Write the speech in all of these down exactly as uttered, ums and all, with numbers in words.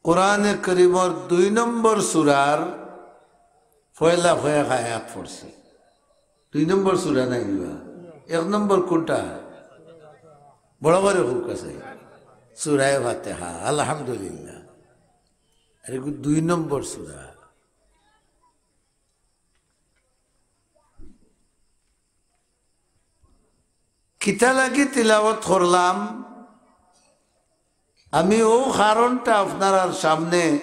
কোরআনে করিমর দুই নম্বর সূরার পয়লা কয়েক আয়াত পড়ছি। দুই নম্বর সূরা নায়নি বা? এক নম্বর কোনটা? বড় করি কউক্কা চাই। সূরায়ে ফাতিহা, আলহামদুলিল্লাহ। আরে, এগু দুই নম্বর সূরা। কিতা লাগি তিলাওয়াত করলাম? আমি অউ কারণটা আপনারার সামনে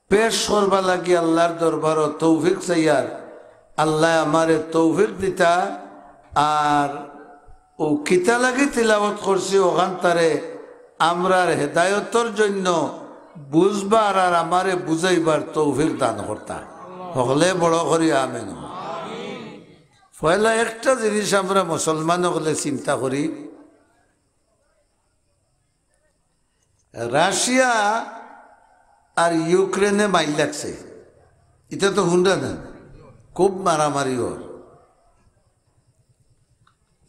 পেশ করবার লাগি আল্লার দরবারো তৌফিক চাইয়ার। আল্লায় আমারে তৌফিক দিতা। আর অউ কিতা লাগি তিলাওয়াত করছি অখানতারে আমরার হেদায়তর জন্য বুঝবার আর আমারে বুঝাইবার তৌফিক দান করতা। হকলে বড় করি আমিন। পয়লা একটা জিনিস আমরা মুসলমান অকলে চিন্তা করি, রাশিয়া আর ইউক্রেনে মাইর লাগছে, ইতা তো হুনরা না, খুব মারামারি অর।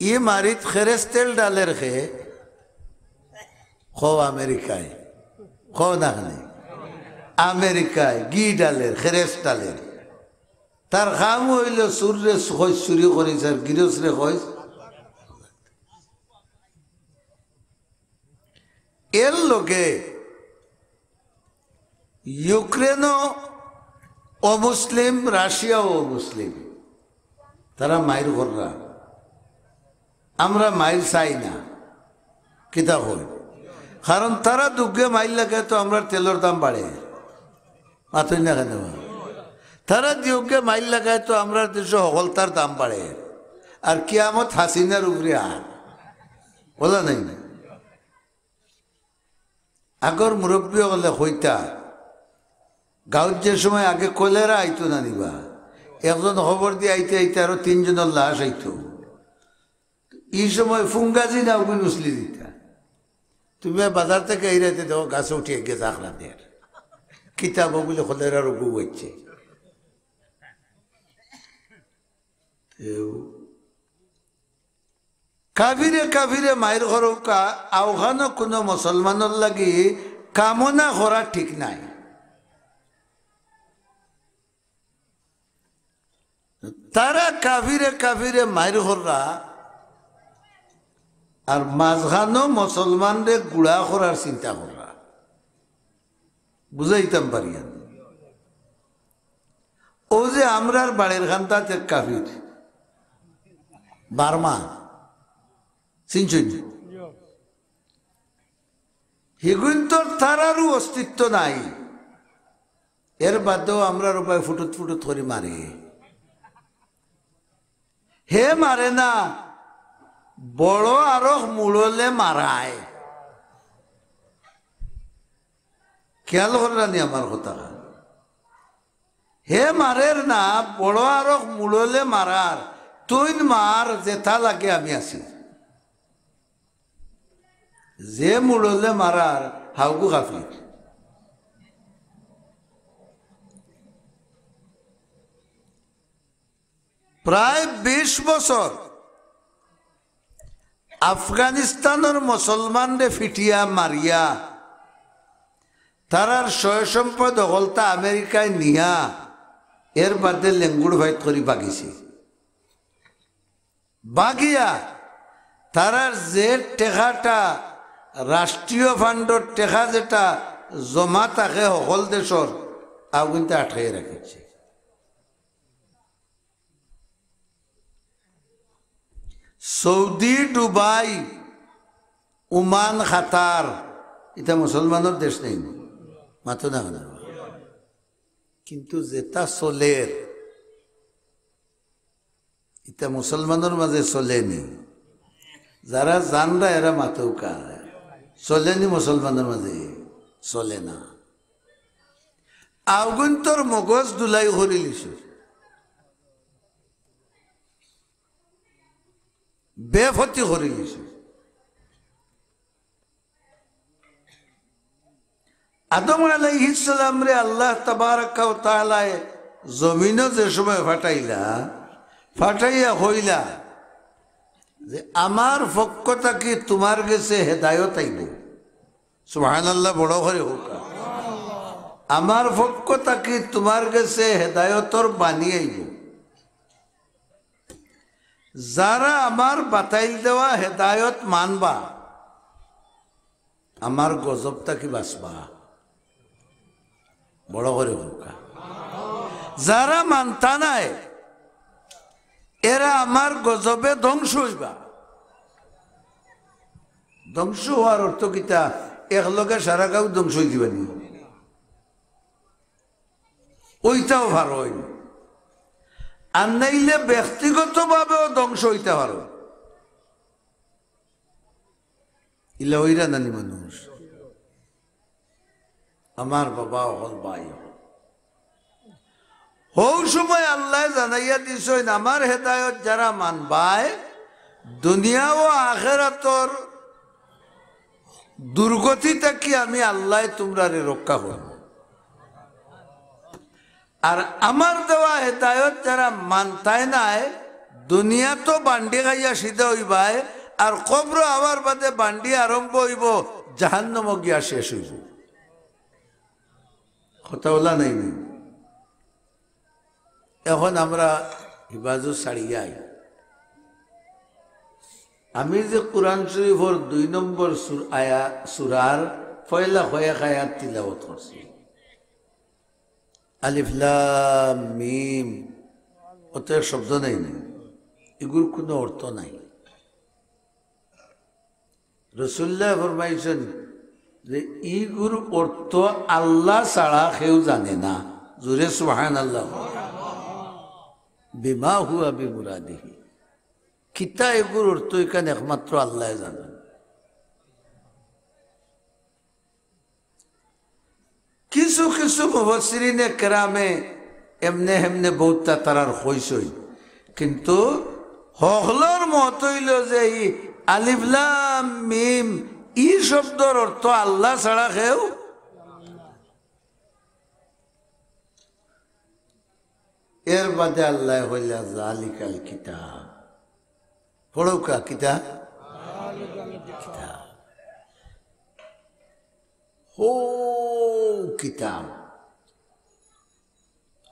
ই মারিত খেরেস্তেল ডালের খে, খো আমেরিকায়, খো না খানে, আমেরিকায় ঘি ডালের, খেরেস্ত ডালের। তার কাম অইলো চুররে কইস চুরি করিস আর গিরসরে কইস। এর লগে ইউক্রেনও অমুসলিম, রাশিয়াও অমুসলিম, তারা মাইর কররা। আমরা মাইর চাই না, কিতা কই? কারণ তারা দুগুয়ে মাইর লাগায় তো আমরার তেলর দাম বাড়ে। মাতইন না কেনে বা? তারা দুগুয়ে মাইর লাগায় তো আমরার দেশো হকলতার দাম বাড়ে। আর কিয়ামত হাসিনার উপরে আর। বুঝা নাই না? আগর মুরব্বি অকলে কইতা, গাঁওত যে সময় আগে কলেরা আইতো না নি বা, একজন খবর দি আইতে আইতে আরো তিনজনর লাশ আইতো। ই সময় ফুঙ্গাজি না ওগুন উছলি দিতা। তুমি বাজার থাকি আইরাইতে দেখো গাছে উঠি গিয়া জাখরা দের। কিতা বা বুলে কলেরা রোগ অইছে। তেউ কাফিরে কাফিরে মাইর করউক্কা, অখানো কুনু মুসলমানর লাগি কামনা করা ঠিক নায়। তারা কাফিরে কাফিরে মাইর কররা, আর মাঝখানো মুসলমানরে গুড়া করার চিন্তা কররা। বুঝাইতাম পারিয়ার নি? অউ যে আমরার বাড়ির কান্দাত এক কাফির, বার্মা, চিনছইন নি? হিগুইন্তর তারারও অস্তিত্ব নাই। এর বাদেও আমরার উবায় ফুটুত ফুটুত করি মারে। হে মারে না, বড় আরক মুড়লে মারায়। খিয়াল কররা নি আমার কথা? হে মারের না, বড় আরক মুড়লে মারার। তুইন মার, যেতা লাগে আমি আছি। যে মুড়লে মারার, হাউগু কাফির। প্রায় বিশ বছর আফগানিস্তানর মুসলমানরে ফিটিয়া মারিয়া, তারার সয় সম্পদ হকলতা আমেরিকায় নিয়া, এর বাদে লেঙ্গুড় ফাইট করি বাগিছে। বাগিয়া তারার যে টেকাটা, রাষ্ট্রীয় ফান্ডর টেকা যেটা জমা থাকে হকল দেশর, অগুইন্তে আটকাইয়া রাখিছে। সৌদি, দুবাই, ওমান, কাতার, ইতা মুসলমানর দেশ নায়নি? মাতো না কেনে? কিন্তু যেটা চলের, ইটা মুসলমানর মাঝে চলেনি। যারা জানরা এরা মাতউক্কা, চলেনি মুসলমানর মাঝে, চলে না। অগুইন্তর মগজ ধুলাই করিলিছে, বেফতি করিলিছে। আদম আলাইহিস সালামরে আল্লাহ তাবারাকা ওয়া তাআলায় জমিনো যে সময় ফাটাইলা, ফাটাইয়া কইলা যে, "আমার পক্ষ থাকি তুমার গেছে হেদায়ত আইবো।" সুবহানাল্লাহ, বড় করি কউক্কা। আমার পক্ষ থাকি তুমার গেছে হেদায়তর বাণী আইবো। যারা আমার বাতাইল দেওয়া হেদায়ত মানবা, আমার গজব থাকি বাচবা। বড় করি কউক্কা। যারা মানতা নায়, এরা আমার গজবে ধ্বংস অইবা। ধ্বংস অওয়ার অর্থ কিতা? একলগে সারা গাঁও ধ্বংস অই যিবানি? অইতাও পারইন, আর নাইলে ব্যক্তিগতভাবেও ধ্বংস অইতা পারইন। ইলা অইরা নানি মানুষ? আমার বাবা অকল, ভাই অকল, হউ সময় আল্লায় জানাইয়া দিছইন, আমার হেদায়ত যারা মানবায়, দুনিয়া ও আখেরাতর দুর্গতি থাকি আমি আল্লায় তুমরারে রক্ষা করমু। আর আমার দেওয়া হেদায়ত যারা মানতায় নায়, দুনিয়াত বান্ডি খাইয়া সিধা অইবায়, আর কবরো আওয়ার বাদে বান্ডি আরম্ভ অইবো, জাহান্নামো গিয়া শেষ অইবো। কথা অলা নায়নি? এখন আমরা হিফাজত ছাড়িয়াই। আমি যে কুরআন শরীফর দুই নম্বর সুর-, আয়া-, সুরার পয়লা কয়েক আয়াত তিলাওয়াত করছি, আলিফ লাম মিম, অত এক শব্দ নায়নি, ইগুর কুনু অর্থ নাই। রাসুলুল্লায় ফরমাইছইন যে ইগুর অর্থ আল্লাহ ছাড়া কেউ জানে না। জোরে সুবহানাল্লাহ। বিমা হুয়া বিমুরাদিহি। কিতা ইগুর অর্থ, ইখান একমাত্র আল্লায় জানইন। কিছু কিছু মুফাসসিরিনে কেরামে এমনে হেমনে বউততা তারার কইছইন, কিন্তু হকলর মত অইলো যে ই আলিফ লাম মিম, ই শব্দর অর্থ আল্লাহ ছাড়া কেউ। এর বাদে আল্লায় কইলা, "জালিকাল কিতাব।" পড়উক্কা, কিতা? কিতাব। হউ কিতাব।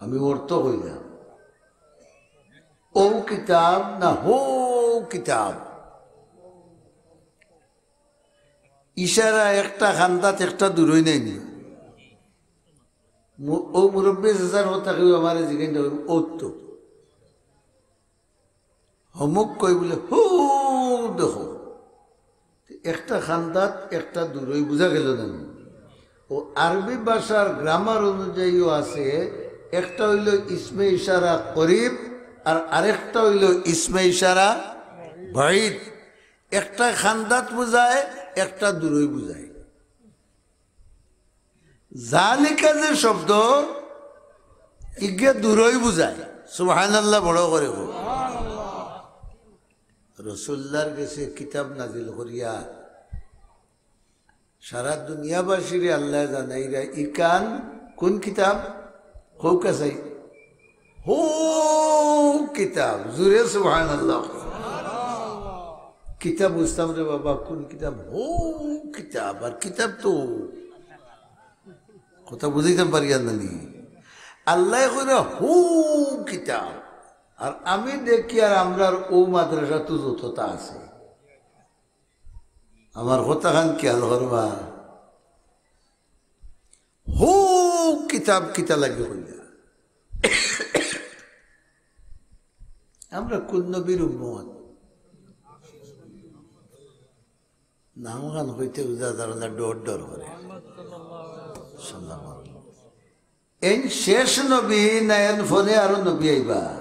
আমি অর্থ কইলাম, অউ কিতাব না হউ কিতাব? ইশারা একটা কান্দাত, একটা দূরই নায়নি। মু-, অউ মুরব্বি চাচার কথা কেউ আমারে জিগাইন না, অউ তো। হমুক কই বুলে, "হউ দেখো।" একটা কান্দাত, একটা দূরই, বুঝা গেল না? অউ আরবি ভাষার grammar অনুযায়ীও আছে, একটা অইলো ইসমে ইশারা করিব, আর আরেকটা অইলো ইসমে ইশারা বাঈদ। একটা কান্দাত বুঝায়, একটা দূরই বুঝায়। জালিকা যে শব্দ, ইগে দূরই বুঝায়। সুবহানাল্লাহ, বড় করি কও। রাসুলুল্লাহর গেছে কিতাব নাজিল করিয়া সারা দুনিয়াবাসীরে আল্লায় জানাইরা, ইখান কুন কিতাব? কউক্কা চাই। হউ কিতাব। জোরে সুবহানাল্লাহ। কিতাব বুঝতাম রে বাবা, কুন কিতাব? হউ কিতাব। আর কিতাব তো, কথা বুঝাইতাম পারিয়ার নানি? আল্লায় কইরা হউ কিতাব। আর আমি দেখি আর আমরার অউ মাদ্রাসাত যততা আছে, আমার কথাখান খেয়াল করবা। হউ কিতাব কিতা লাগি কইলা? আমরা কুন নবীর উম্মত? নামখান কইতে বুঝা যার না, ডর ডর করে। সাল্লাল্লাহু আলাইহি ওয়াসাল্লাম। এইন শেষ নবী না, এইন পরে আরো নবী আইবা?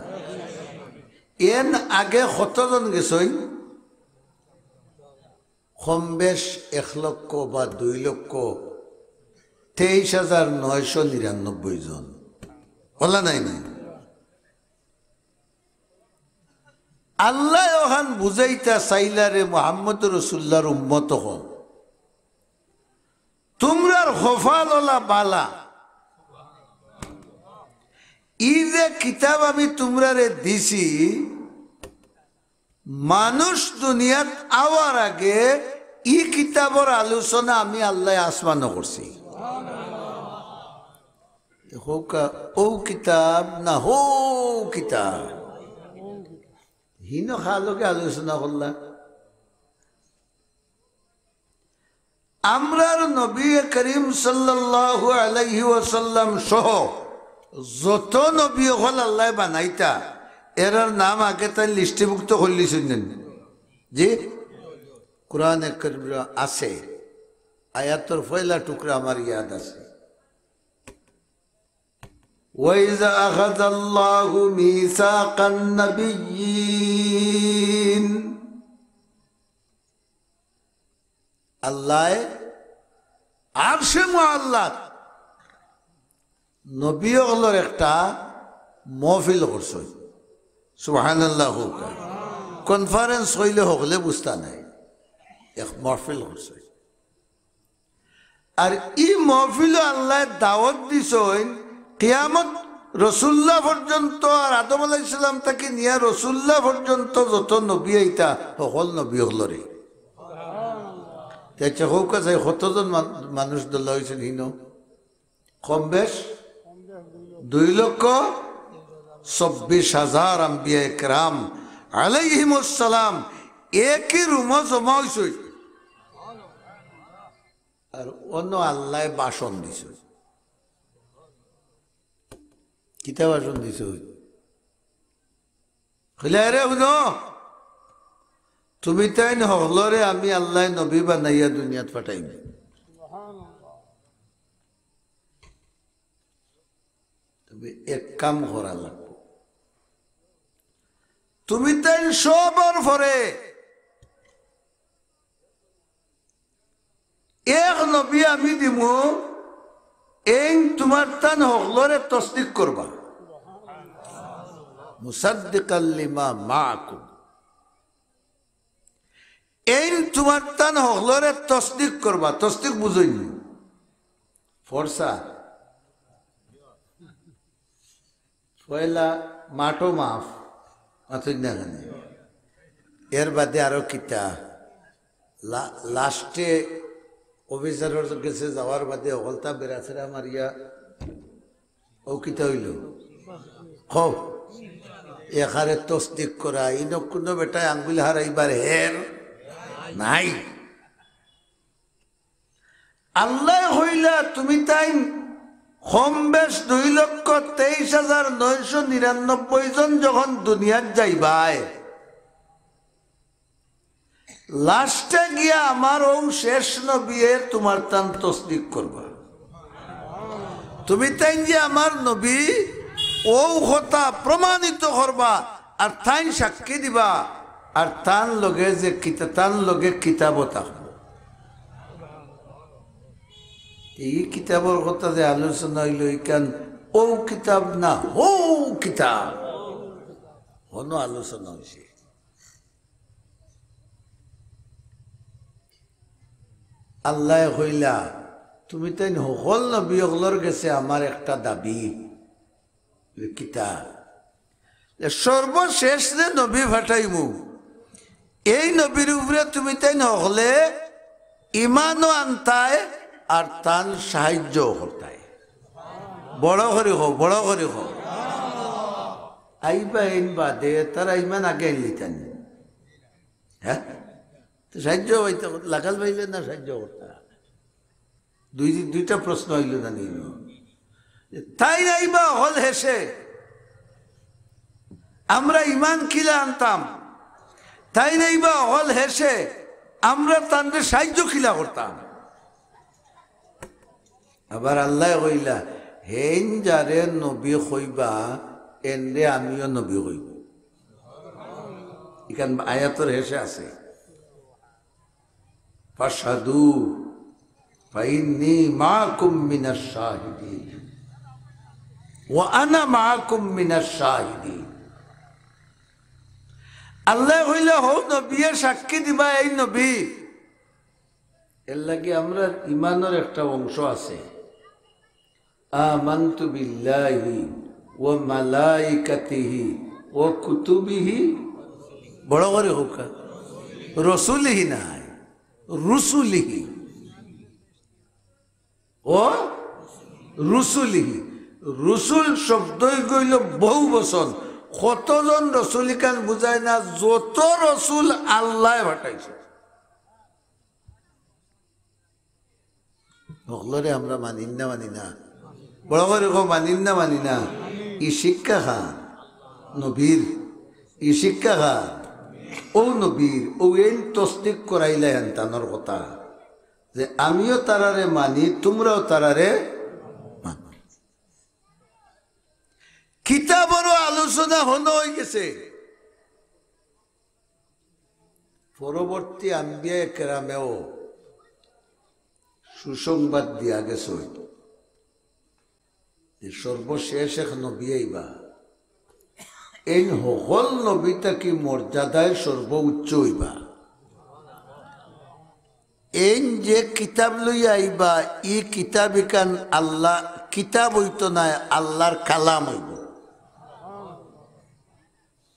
এইন আগে কতজন গেছইন? কম বেশ এক লক্ষ বা দুই লক্ষ তেইশ হাজার নয়শো নিরানব্বই জন। অলা নায়নি? আল্লায় অখান বুঝাইতা চাইলা রে মুহাম্মদুর রাসুলুল্লাহর উম্মত অকল, তুমরার কপাল অলা বালা, ই যে কিতাব আমি তুমরারে দিছি, মানুষ দুনিয়াত আওয়ার আগে ই কিতাবর আলোচনা আমি আল্লায় আসমানো করছি। কউক্কা, অউ কিতাব না হউ কিতাব? হিনো কার লগে আলোচনা করলা? আমরার নবী করিম সাল্লাল্লাহু আলাইহি ওয়াসাল্লাম সহ যত নবী অকল আল্লায় বানাইতা, এরার নাম আগে তাইন লিস্টিভুক্ত করলিছইন নি? জি, কোরআনে করিমো আছে, আয়াতর পয়লা টুকরা আমার ইয়াদ আছে। وإذ أخذ الله ميثاق النبيين। আল্লায় আরশে মুআল্লাত নবী অকলর একটা মহফিল করছইন। সুবহানাল্লাহ কউক্কা। Conference কইলে হকলে বুঝতা নায়, এক মহফিল করছইন। আর ই মহফিলো আল্লায় দাওয়াত দিছইন কিয়ামত রসুল্লাহ পর্যন্ত, আর আদম আলাইহিস সালাম থাকি নিয়া রসুল্লাহ পর্যন্ত যত নবী আইতা, হকল নবী অকলরে। তে আচ্ছা, কউক্কা চাই, কতজন মান-, মানুষ ধরলা অইছইন হিনো? কম বেশ দুই লক্ষ চব্বিশ হাজার আম্বিয়া একরাম আলাইহিমুস সালাম একই রুমো জমা অইছইন। আর অনো আল্লায় ভাষণ দিছইন। কিতা ভাষণ দিছইন? কইলা, "এরে হুনো, তুমি তাইন হকলরে আমি আল্লায় নবী বানাইয়া দুনিয়াত পাঠাইমু। তবে এক কাম করা লাগবো, তুমি তাইন সবর পরে এক নবী আমি দিমু, এইন তুমারতান হকলরে তসদিক করবা।" মুসাদ্দিকাল লিমা মাআকুম। এইন তুমারতান হকলরে তসদিক করবা। তসদিক বুঝইন নি? ফরসা। পয়লা মাঠো মাফ, মাতইন না কেনে? এর বাদে আরো কিতা? লা-, লাস্টে অফিসারর গেছে যাওয়ার বাদে হকলতা বেড়াছেড়া মারিয়া, অউ কিতা অইলো? কও, এখানে তসদিক করা, ইনো কুনু বেটায় আঙ্গুল হারাইবার হের নাই। আল্লায় কইলা, তুমি তাইন কম বেশ দুই লক্ষ তেইশ হাজার নয়শো নিরানব্বই জন যখন দুনিয়াত যাইবায়, লাস্টে গিয়া আমার অউ শেষ নবিয়ে তুমারতান তসদিক করবা। তুমি তাইন যে আমার নবী, অউ কথা প্রমাণিত করবা, আর তাইন সাক্ষী দিবা, আর তান লগে যে কিতা-, তান লগে কিতাবও থাকবো। ই কিতাবর কথা যে আলোচনা অইলো, ইখান অউ কিতাব না, হউ কিতাব, হনো আলোচনা অইছে। আল্লায় কইলা, তুমি তাইন হকল নবী অকলর গেছে আমার একটা দাবি। কিতা? যে সর্বশেষ যে নবী পাঠাইমু, এই নবীর উপরে তুমি তাইন হকলে ইমানও আনতায় আর তান সাহায্য করতায়। বড় করি কও, বড় করি কও। আইবা এইন বাদে, তারা ইমান আগে আনলিতা নি। হ্যাঁ? তো সাহায্য অইতো, লাগাল পাইলে না সাহায্য করতা? দুই, দুইটা প্রশ্ন অইলো না নি? তাইন আইবা হকল হেষে, আমরা ইমান কিলা আনতাম? তাইন আইবা হকল হেষে, আমরা তানরে সাহায্য কিলা করতাম? আবার আল্লায় কইলা, হেইন যারে নবী কইবা, এনরে আমিও নবী কইমু। ইখান আয়াতর হেষে আছে। ফাশহাদু ফাইন্নী মাআকুম মিনাশ শাহিদিন। ওয়া আনা মাআকুম মিনাশ শাহিদিন। আল্লায় কইলা, হউ নবিয়ে সাক্ষী দিবা, এই নবী। এরলাগি আমরার ইমানর একটা অংশ আছে। আমানতু বিল্লাহি ওয়া মালাইকাতিহি ওয়া কুতুবিহি, বড় করি কউক্কা, রসুলিহি নায়, রুসুলিহি, ওয়া রুসুলিহি। রসুল শব্দই গইল বহু বচন। কতজন রসুল ইখান বুঝায় না, যত রসুল আল্লায় পাঠাইছে। হকলরে আমরা মানির না, মানি না? বড় করি কও, মানির না, মানি না? ই শিক্ষা কার? নবীর। ই শিক্ষা কার? অউ নবীর। অউ এইন তসদিক করাইলা এন তানর কথা যে আমিও তারারে মানি, তুমরাও তারারে মানো। কিতাবরও আলোচনা হনো অইগেছে। পরবর্তী আম্বিয়ায়ে কেরামেও সুসংবাদ দিয়া গেছইন যে সর্বশেষ এক নবী আইবা। এইন হকল নবী থাকি মর্যাদায় সর্বোচ্চ অইবা। এইন যে কিতাব লইয়া আইবা, ই কিতাব ইখান আল্লাহ, কিতাব অইতো নায়, আল্লাহর কালাম অইবো।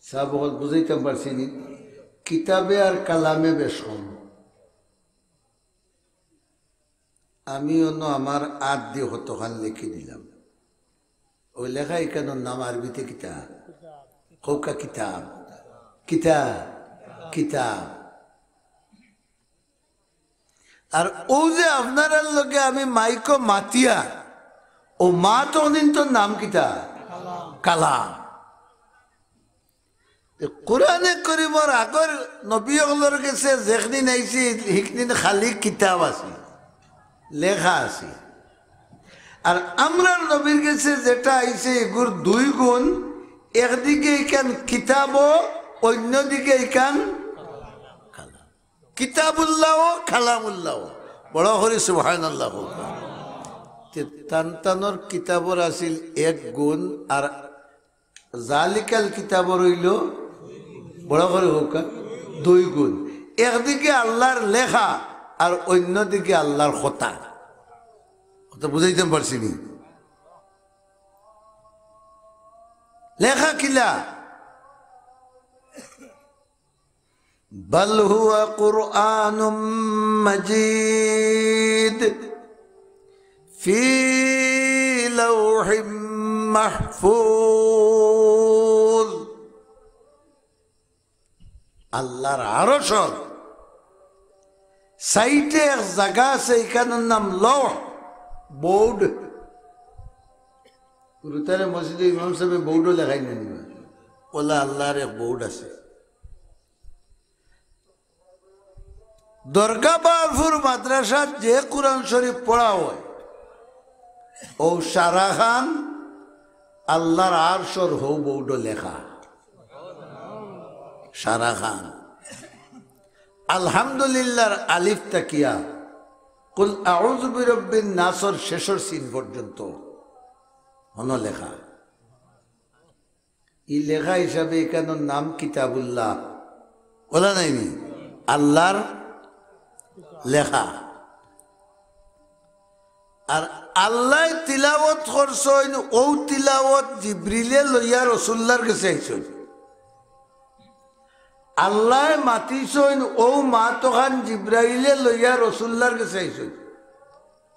সাব অকল, বুঝাইতাম পারছি নি? কিতাবে আর কালামে বেশ কম। আমি অনো আমার আত দি কতখান লেখি দিলাম। অউ লেখা ইখানর নাম আরবিতে কিতা? কউক্কা কিতাব। কিতা? কিতাব। আর অউ যে আপনারার লগে আমি মাইকো মাতিয়ার, অউ মাত অকলর তো নাম কিতা? কালাম। তে কোরআনে করিমর আগর নবী অকলর গেছে যেখদিন আইছে, হিকদিন খালি কিতাব আছে, লেখা আছে। আর আমরার নবীর গেছে যেটা আইছে, এগুর দুই গুণ, একদিকে ইখান কিতাবও, অইন্যদিকে ইখান কালাম। কিতাবুল্লাহ ও কালামুল্লাহ। বড় করি সুবহানাল্লাহ কউক্কা। তে তান তানর কিতাবর আছিল এক গুণ, আর জালিকাল কিতাবর অইলো, বড় করি কউক্কা, দুই গুণ। একদিকে আল্লাহর লেখা, আর অইন্যদিকে আল্লাহর কথা। কথা বুঝাইতাম পারছি নি? লেখা কিলা? بل هو قرآن مجيد في لوح محفوظ। আল্লাহর আরশর সাইডে এক জাগা আছে, ইখানর নাম লওহ, বোর্ড। গুরুতারে মসজিদে ইমাম সাবে বোর্ডও লেখাই না নিবা, অলা আল্লাহর এক বোর্ড আছে। দরগা বাহারপুর মাদ্রাসাত যে কোরআন শরীফ পড়া অয়, অউ সারাখান আল্লাহর আরশর হউ বোর্ডো লেখা। সারাখান আলহামদুলিল্লাহর আলিফ থাকিয়া কুল আউযু বিরাব্বিন নাসর শেষর সিন পর্যন্ত হনো লেখা। ই লেখা হিসাবে ইখানর নাম কিতাবুল্লাহ। অলা নায়নি? আল্লাহর লেখা। আর আল্লায় তিলাওয়াত করছইন, অউ তিলাওয়াত জিব্রিলে লইয়া রসুল্লার গেছে আইছইন। আল্লায় মাতিছইন, অউ মাতখান জিব্রাইলে লইয়া রসুল্লার গেছে আইছইন।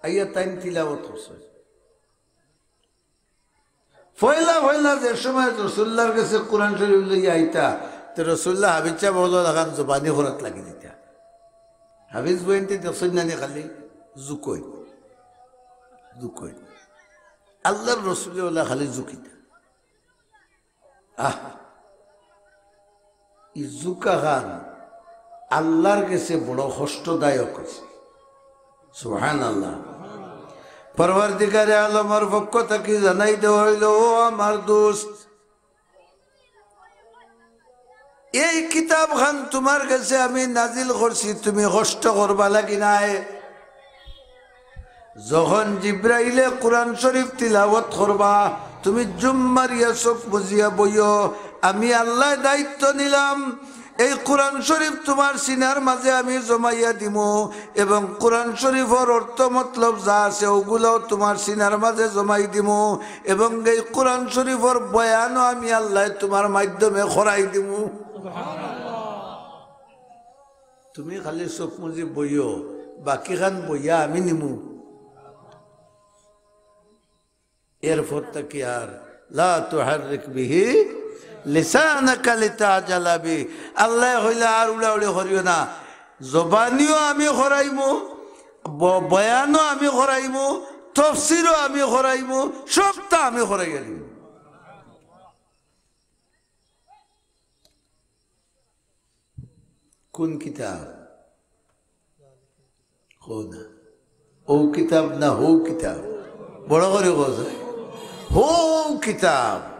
আইয়া তাইন তিলাওয়াত করছইন। পয়লা পয়লা যে সময় রসুল্লার গেছে কোরআন শরীফ লইয়া আইতা, তে রসুল্লা হাফিজ সাব অকলর লাখান জবানি করাত লাগি দিতা। হাফিজ বইনতে দেখছইন না নি, খালি জুকইন, জুকইন। আল্লাহর রসুলে অলা খালি জুকিতা। আহ, ই জুকাখান আল্লাহর গেছে বড় কষ্টদায়ক অইছে। সুবহানাল্লাহ। পরওয়ারদিগারে আলমর পক্ষ থাকি জানাই দেওয়া অইলো, ও আমার দোস্ত, এই কিতাবখান তুমার গেছে আমি নাজিল করছি, তুমি কষ্ট করবা লাগি নায়। যখন জিব্রাইলে কোরআন শরীফ তিলাওয়াত করবা, তুমি জুম মারিয়া চোখ বুজিয়া বইও। আমি আল্লায় দায়িত্ব নিলাম, এই কোরআন শরীফ তুমার সিনার মাঝে আমি জমাইয়া দিমু, এবং কোরআন শরীফর অর্থ মতলব যা আছে অগুলাও তুমার সিনার মাঝে জমাই দিমু, এবং এই কোরআন শরীফর বয়ানও আমি আল্লায় তুমার মাধ্যমে করাই দিমু। তুমি খালি চোখ মুজি বইও, বাকিখান বইয়া আমি নিমু। এরপর থাকি আর লা তুহাররিক বিহি লিসানাকা লিতাজালা বি। আল্লায় কইলা, আর উড়াউড়ি করিও না, জবানিও আমি করাইমু, ব-, বয়ানও আমি করাইমু, তফসিরও আমি করাইমু, সবটা আমি করাইয়া দিমু। কোন কিতাব? কও না। অউ কিতাব না হউ কিতাব? বড় করি কও চাই। হউ কিতাব।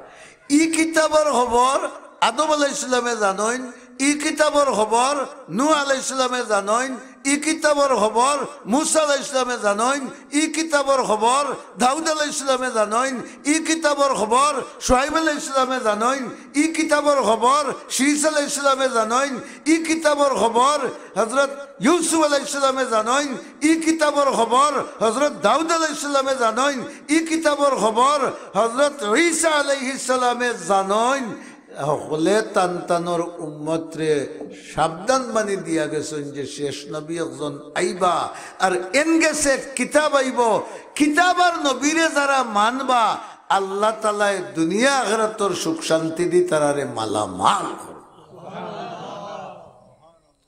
ই কিতাবর খবর আদম আলাইহিস সালামে জানইন, ই কিতাবর খবর নূহ আলাইহিস সালামে জানইন, ই কিতাবর খবর মুসা আলাইহিস সালামে জানইন, ই কিতাবর খবর দাউদ আলাইহিস সালামে জানইন, ই কিতাবর খবর শুআইব আলাইহিস সালামে জানইন, ই কিতাবর খবর শীস আলাইহিস সালামে জানইন, ই কিতাবর খবর হযরত ইউসুফ আলাইহিস সালামে জানইন, ই কিতাবর খবর হযরত দাউদ আলাইহিস সালামে জানইন, ই কিতাবর খবর হযরত ঈসা আলাইহিস সালামে জানইন। হকলে তান তানর উম্মতরে সাবধান বানি দিয়া গেছইন যে শেষ নবী একজন আইবা, আর এন গেছে এক কিতাব আইবো। কিতাব আর নবীরে যারা মানবা, আল্লাহ তাআলায় দুনিয়া আখিরাতর সুখ শান্তি দি তারারে মালামাল করবা।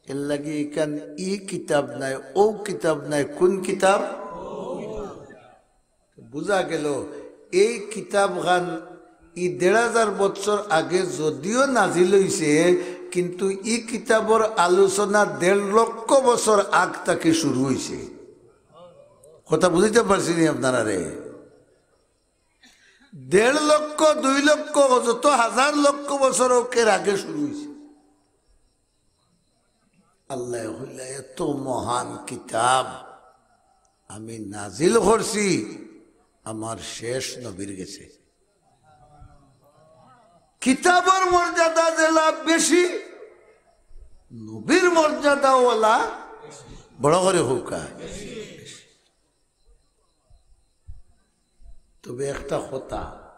এর লাগি ইখান ই কিতাব নায়, অউ কিতাব নায়, কোন কিতাব? বুঝা গেল, এই কিতাব খান ই দেড় হাজার বছর আগে যদিও নাজিল হইছে, কিন্তু ই কিতাবর আলোচনা দেড় লক্ষ বছর আগ থাকি শুরু হইছে। কথা বুঝাইতে পারছি নি আপনারারে? দেড় লক্ষ, দুই লক্ষ, যত হাজার লক্ষ বছর হোক, এর আগে শুরু হইছে। আল্লায় কইলা, এত মহান কিতাব আমি নাজিল করছি আমার শেষ নবীর গেছে। কিতাবর মর্যাদা যেলা বেশি, নবীর মর্যাদাও অলা। বড় করি কউক্কা। তবে একটা কথা,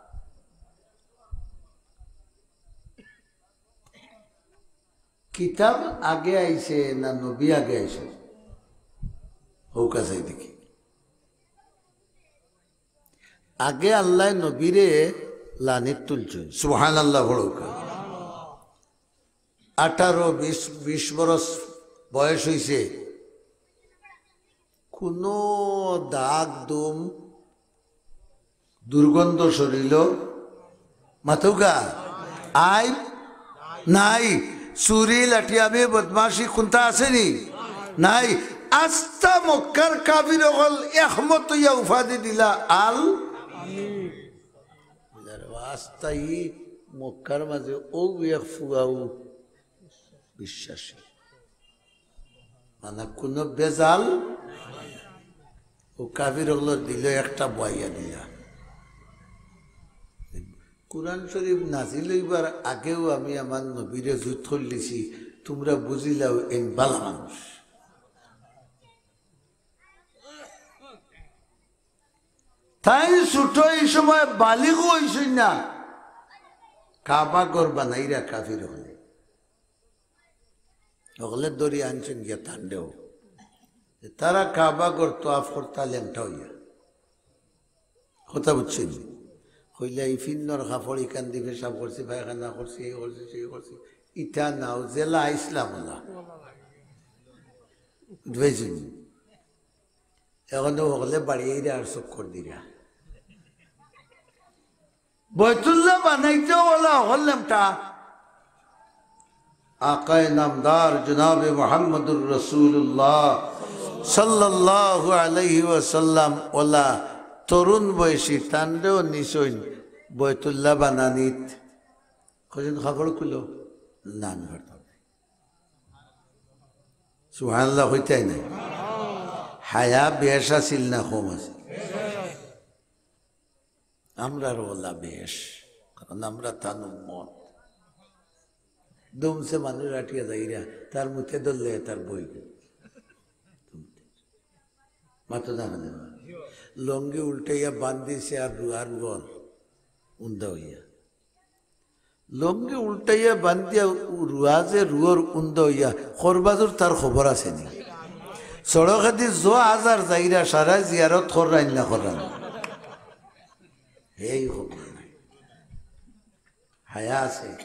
কিতাব আগে আইছে না নবী আগে আইছে? কউক্কা চাই দেখি। আগে আল্লায় নবীরে লানিত তুলছইন। সুবহানাল্লাহ পড়উক্কা। আঠারো, বিশ, বিশ বরস বয়স হইছে, কুনু দাগ দুম, দুর্গন্ধ শরীলো, মাতউক্কা, আইব নাই, চুরি, লাঠিয়ামি, বদমাশি কুনটা আছে নি? নাই। আস্তা মক্কার কাফির অকল একমত অইয়া উপাধি দিলা আল। আস্তা ই মক্কার মাঝে অউ এক ফুয়াউ বিশ্বাসী। মানে কুনু ভেজাল, অউ কাফির অকলর দিলো একটা বওয়াইয়া দিলা। কুরআন শরীফ নাজিল অইবার আগেউ আমি আমার নবীরে জুত করিলিছি, তুমরা বুঝিলাও এইন ভালা মানুষ। তাইন ছোট ই সময় বালিগও অইছইন না, কাবা ঘর বানাইরা কাফির অকলে। অকলে ধরি আনছইন গিয়া তানরেও। তারা কাবা ঘর তওয়াফ করতা লেংটা অইয়া। কথা বুঝছইন? কইলা, "ই ফিন্দর কাপড় ইখান দি পেশাব করছি, পায়খানা করছি, এই করছি, সেই করছি।" ইটা নাও, যেলা আইছলাম অলা। বুঝছইন? অখন অকলে বাড়ি আইরা আর চক্কর দিরা। বয়তুল্লাহ বানাইতেও অলা অকল লেংটা। আকায়ে নামদার জনাবে মুহাম্মদুর রাসূলুল্লাহ সাল্লাল্লাহু আলাইহি ওয়াসাল্লাম অলা তরুণ বয়সী, তানরেও নিছইন বয়তুল্লাহ বানানিত। কইছইন, "কাপড় খুলো।" "না, আমি পারতাম না।" সুবহানাল্লাহ কইতায় নায়? হায়া বেশ আছিল না কম আছিল? আমরার অলা বেশ, কারণ আমরা তান উম্মত। দুমছে মানুষ আটিয়া যাইরা, তার মুতে ধরলে তার বই। মাতো না কেনে? লঙ্গি উল্টাইয়া বান্ধিছে আর রু-, আর রুয়ার উন্দা অইয়া। লঙ্গি উল্টাইয়া বান্ধিয়া উ-, রুয়া যে রুয়ার উন্দা অইয়া, করবাজুর তার খবর আছে নি? সড়কেদি য হাজার যাইরা সারায় জিয়ারত কররা নি না কররা না? হেই খবর নাই। হায়া আছে?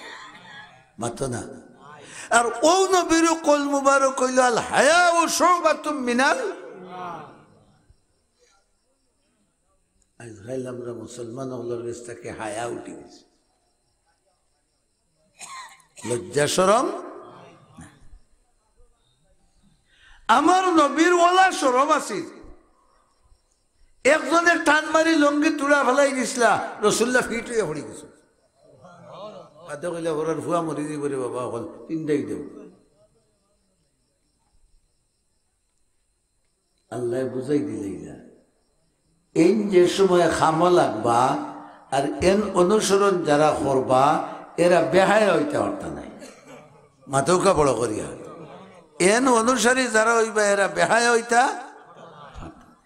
মাতো না। আর অউ নবীর কওল মুবারক অইলো, "আল হায়াউ শুবাতুম মিনাল।" আইজকাইল আমরা মুসলমান অকলর গেছ থাকি হায়া উঠি গেছে, লজ্জা শরম। আমার নবীর অলা শরম আছিল, একজনে টান মারি লুঙ্গি তুড়া ফালাই দিছলা, রসুল্লাহ ফিট অইয়া পড়ি গেছইন। বাদে কইলা, "ওরার ফুয়া মরি যাইবো রে বাবা, অকল পিন্দাই দেও।" আল্লায় বুঝাই দিলাইলা, এইন যে সময় কামো লাগবা, আর এন অনুসরণ যারা করবা, এরা বেহায়া অইতা পারতা নায়। মাতউক্কা বড় করিয়া, এন অনুসারী যারা অইবা, এরা বেহায়া অইতা পারতা নায়।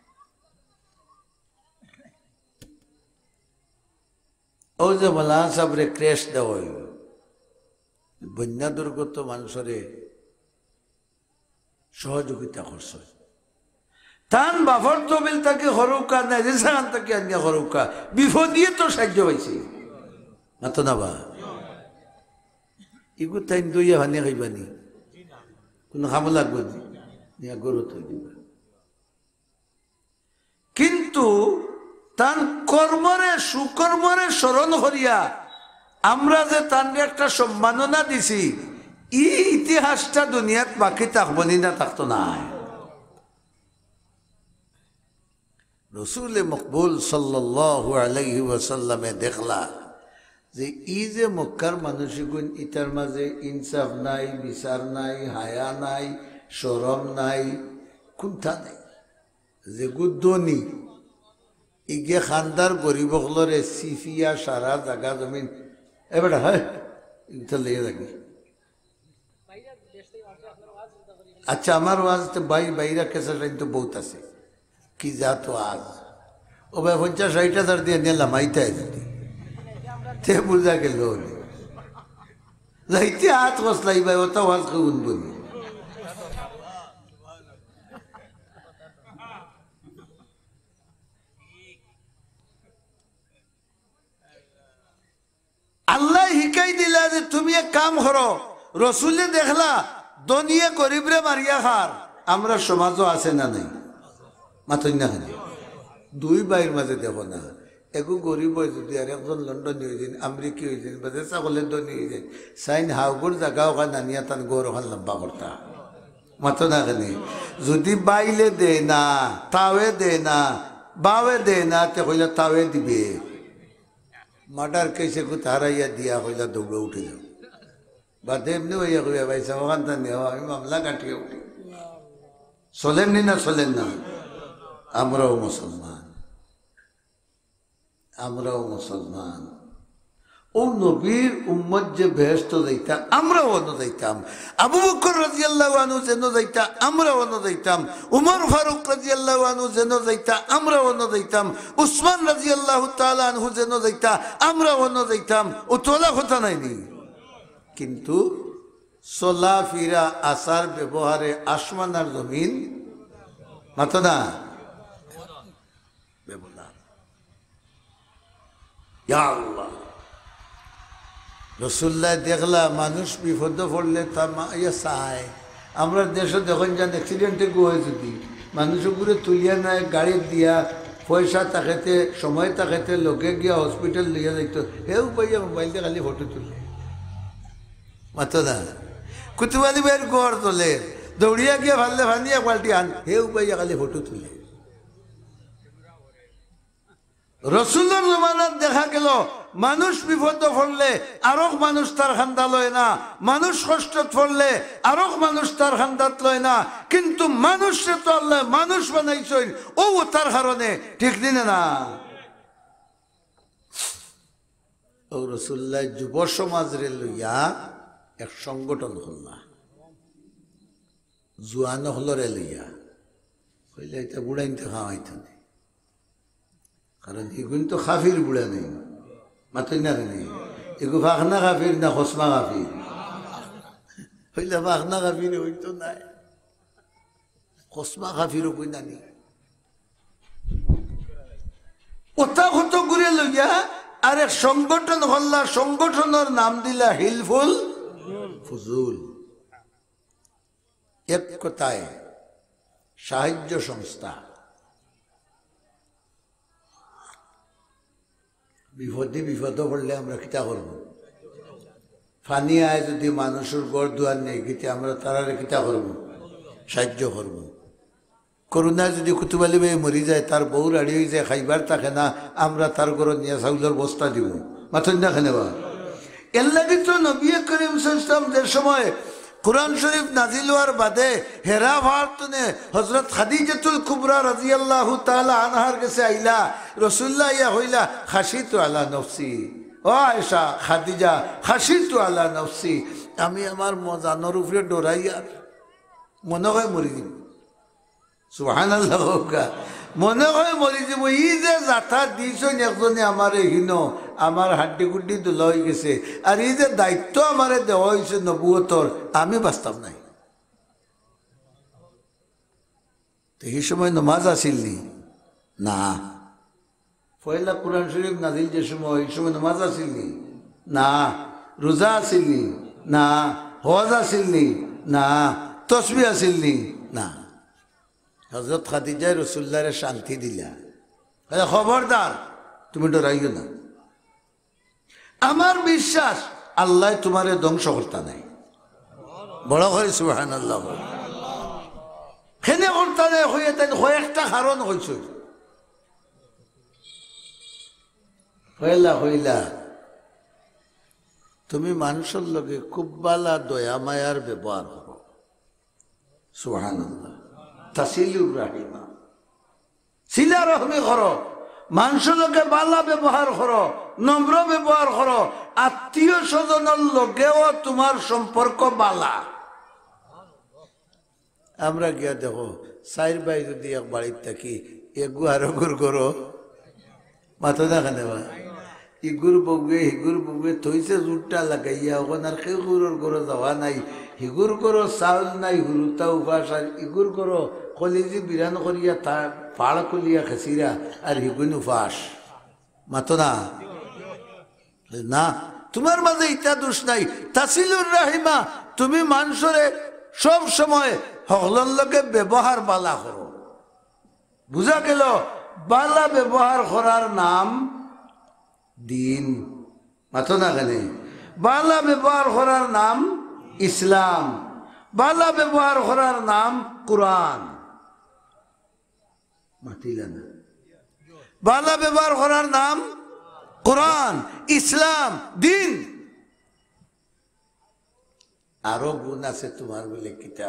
অউ যে মৌলানা সাবরে ক্রেশ দেওয়া অইলো, বন্যা দুর্গত মানষরে সহযোগিতা করছে। তান বাফর তহবিল থাকি করউক্কা, না যে যেখান থাকি আনিয়া করউক্কা, বিপদিয়ে তো সাহায্য পাইছে। মাতো না বা? ইগু তাইন দইয়া পানি খাইবা নি? কুনু কামো লাগবো নি? নিয়া গরু থই দিবা। কিন্তু তান কর্মরে, সুকর্মরে স্মরণ করিয়া আমরা যে তানরে একটা সম্মাননা দিছি, ই ইতিহাসটা দুনিয়াত বাকি থাকবো নি? না থাকতো নায়? রসুলে মকবুল সাল্লাল্লাহু আলাইহি ওয়াসাল্লামে দেখলা যে ই যে মক্কার মানুষ ইগুইন, ইতার মাঝে ইনসাফ নাই, বিচার নাই, হায়া নাই, শরম নাই, কুন্তা নাই। যেগু ধনী, ইগে খান্দার গরিব অকলরে চিফিয়া সারা জাগা জমিন, এ বেটা, হ্যাঁ, ইটা লইয়া যাবি। আচ্ছা, আমার ওয়াজ তো ভাই, বাইরা কেসা লাইন তো বহুত আছে। কি জাত ওয়াজ। ও ভাই, পঞ্চাশ ষাইট হাজার দিয়া নিয়া লামাইতায় যদি। তে বুঝা গেল। যাইতে আত কসলাই ভাই, ওটা ওয়াজ কেউ শুনবো নি। আল্লায় হিকাই দিলা যে তুমি এক কাম করো, রসুলে দেখলা ধনীয়ে গরিবরে মারিয়া খার, আমরার সমাজো আছে না নাই? মাতইন না কেনে? দুই ভাইর মাঝে দেখো না, এগু গরিব অয় যদি আর একজন লন্ডনী অইযাইন, আমেরিকি অইযাইন, বা যে সকলে ধনী অইযাইন, চাইন হাউগুর জাগা অখান আনিয়া তান ঘর অখান লম্বা করতা। মাতো না কেনে? যদি বাইলে দেয় না, তাওয়ে দেয় না, বাওয়ে দেয় না, তে কইলা তাওয়ে দিবে। মার্ডার কেসে কুত হারাইয়া দিয়া কইলা দৌড়ে উঠি যাও। বাদে এমনে অইয়া কইবা, "ভাই সাব, অখান তা নেও, আমি মামলা কাটিয়া উঠি।" চলের নি না চলের না? আমরাও মুসলমান, আমরাও মুসলমান। অউ নবীর উম্মত যে বেহেস্তো যাইতা, আমরাও অনো যাইতাম। আবু বকর রাদিয়াল্লাহু আনহু যেনো যাইতা, আমরাও অনো যাইতাম। উমর ফারুক রাদিয়াল্লাহু আনহু যেনো যাইতা, আমরাও অনো যাইতাম। উসমান রাদিয়াল্লাহু তাআলা আনহু যেনো যাইতা, আমরাও অনো যাইতাম। অউ তো অলা কথা নায় নি? কিন্তু চলাফিরা, আচার ব্যবহারে আসমান আর জমিন, মাতো না? ব্যবধান। ইয়া আল্লাহ। রসুল্লায় দেখলা মানুষ বিপদো পড়লে তা মা-, ইয়া চায়। আমরার দেশো দেখইন যান, accident এ গু অয় যদি, মানুষ অগুরে তুলিয়া নেয় গাড়িত দিয়া, পয়সা থাকেতে, সময় থাকেতে লগে গিয়া hospital লইয়া যাইতো, হেউ পাইয়া mobile দিয়া খালি ফটো তুলে। মাতো না। কুতুব আলী ভাইর ঘর তলে, দৌড়িয়া গিয়া ফাললে পানি এক বালটি আন, হেউ পাইয়া খালি ফটো তুলে। রসুলর জমানাত দেখা গেল, মানুষ বিপদো পড়লে আরক মানুষ তার কান্দা লয় না, মানুষ কষ্টত পড়লে আরক মানুষ তার কান্দাত লয় না, কিন্তু মানুষরে তো আল্লায় মানুষ বানাইছইন, অউ তার কারণে, ঠিক নি না? অউ রসুল্লায় যুব সমাজরে লইয়া এক সংগঠন করলা, জুয়ান অকলরে লইয়া। কইলা, "ইতা বুড়াইন্তে খাওয়াইতো নি।" কারণ ইগুইন তো কাফির বুড়া নায়। মাতইন না কেনে? ইগু ফাকনা কাফির না খসমা কাফির? কইলা, "ফাকনা কাফির অইতো নায়। খসমা কাফির অইবো না নি?" অতা কত ঘুরে লইয়া আরেক সংগঠন করলা, সংগঠনর নাম দিলা হিলফুল ফুজুল। এক কথায় সাহায্য সংস্থা। বিপদে বিপদো পড়লে আমরা কিতা করমু? পানি আয় যদি মানুষর ঘর দুয়ার নেই গিতে, আমরা তারারে কিতা করমু? সাহায্য করমু। করোনায় যদি কুতুব আলী ভাই মরি যায়, তার বউ রাড়ি অইযায়, খাইবার থাকে না, আমরা তার ঘরো নিয়া চাউলর বস্তা দিমু। মাতইন না কেনে বা? এর লাগি তো নবী করিম সাল্লাল্লাহু আলাইহি ওয়াসাল্লাম যে সময় কোরআন শরীফ নাজিল অওয়ার বাদে হেরা পাহাড় তনে হযরত খাদিজাতুল কুবরা রাদিয়াল্লাহু তাআলা আনহার গেছে আইলা, রাসূলুল্লাহ ইয়া কইলা, "খাশিতু আলা নাফসি।" ও আয়েশা, খাদিজা, "খাশিতু আলা নাফসি।" আমি আমার ম-, জানর উপরে ডরাইয়া মনে অয় মরি যিমু। সুবহানাল্লাহ কউক্কা। মনে অয় মরি যিমু। ই যে যাতা দিছইন একজনে আমারে হিনো, আমার হাড্ডি গুড্ডি দুলা অইগেছে। আর ই যে দায়িত্ব আমারে দেওয়া অইছে নবুয়তর, আমি বাচতাম নায়। তে হি সময় নমাজ আছিল নি? না। পয়লা কোরআন শরীফ নাজিল যে সময়, হি সময় নমাজ আছিল নি? না। রোজা আছিল নি? না। হজ আছিল নি? না। তসবিহ আছিল নি? না। হযরত খাদিজায় রাসূলুল্লাহরে শান্তি দিলা, কইলা, "খবরদার, তুমি ডরাইও না।" আমার বিশ্বাস, আল্লায় তুমারে ধ্বংস করতা নায়। বড় করি সুবহানাল্লাহ বল। কেনে করতা নায় কইয়া তাইন কয়েকটা কারণ কইছইন। পয়লা কইলা, "তুমি মানষর লগে খুব বালা দয়া মায়ার ব্যবহার করো।" সুবহানাল্লাহ। তাসিলুর রাহিমা, সিলা রহমি করো, মানষর লগে বালা ব্যবহার করো, নম্র ব্যবহার করো, আত্মীয় স্বজনর লগেও তুমার সম্পর্ক বালা। আমরা গিয়া দেখো, চাইর ভাই যদি এক বাড়িত থাকি, এগু আরগুর ঘরো মাতো না কেনে বা? ইগুর বউয়ে, হিগুর বউয়ে থইছে জুটটা লাগাইয়া, অখন আর কেউরর ঘরো যাওয়া নাই। হিগুর ঘরো চাউল নাই, হুরুতা উপাস, আর ইগুর ঘরো কলিজি বিরান করিয়া তা পাড় কলিয়া খেছিরা, আর হিগুন উপাস। মাতো না। না, তুমার মাঝে ইতা দোষ নাই। তাসিলুর রাহিমা, তুমি মানষরে সব সময় হকলর লগে ব্যবহার বালা করো। বুঝা গেল, বালা ব্যবহার করার নাম দিন। মাতো না কেনে? বালা ব্যবহার করার নাম ইসলাম, বালা ব্যবহার করার নাম কোরআন। মাতিলা না। বালা ব্যবহার করার নাম কোরআন, ইসলাম, দিন। আরো গুণ আছে তুমার বুলে কিতা?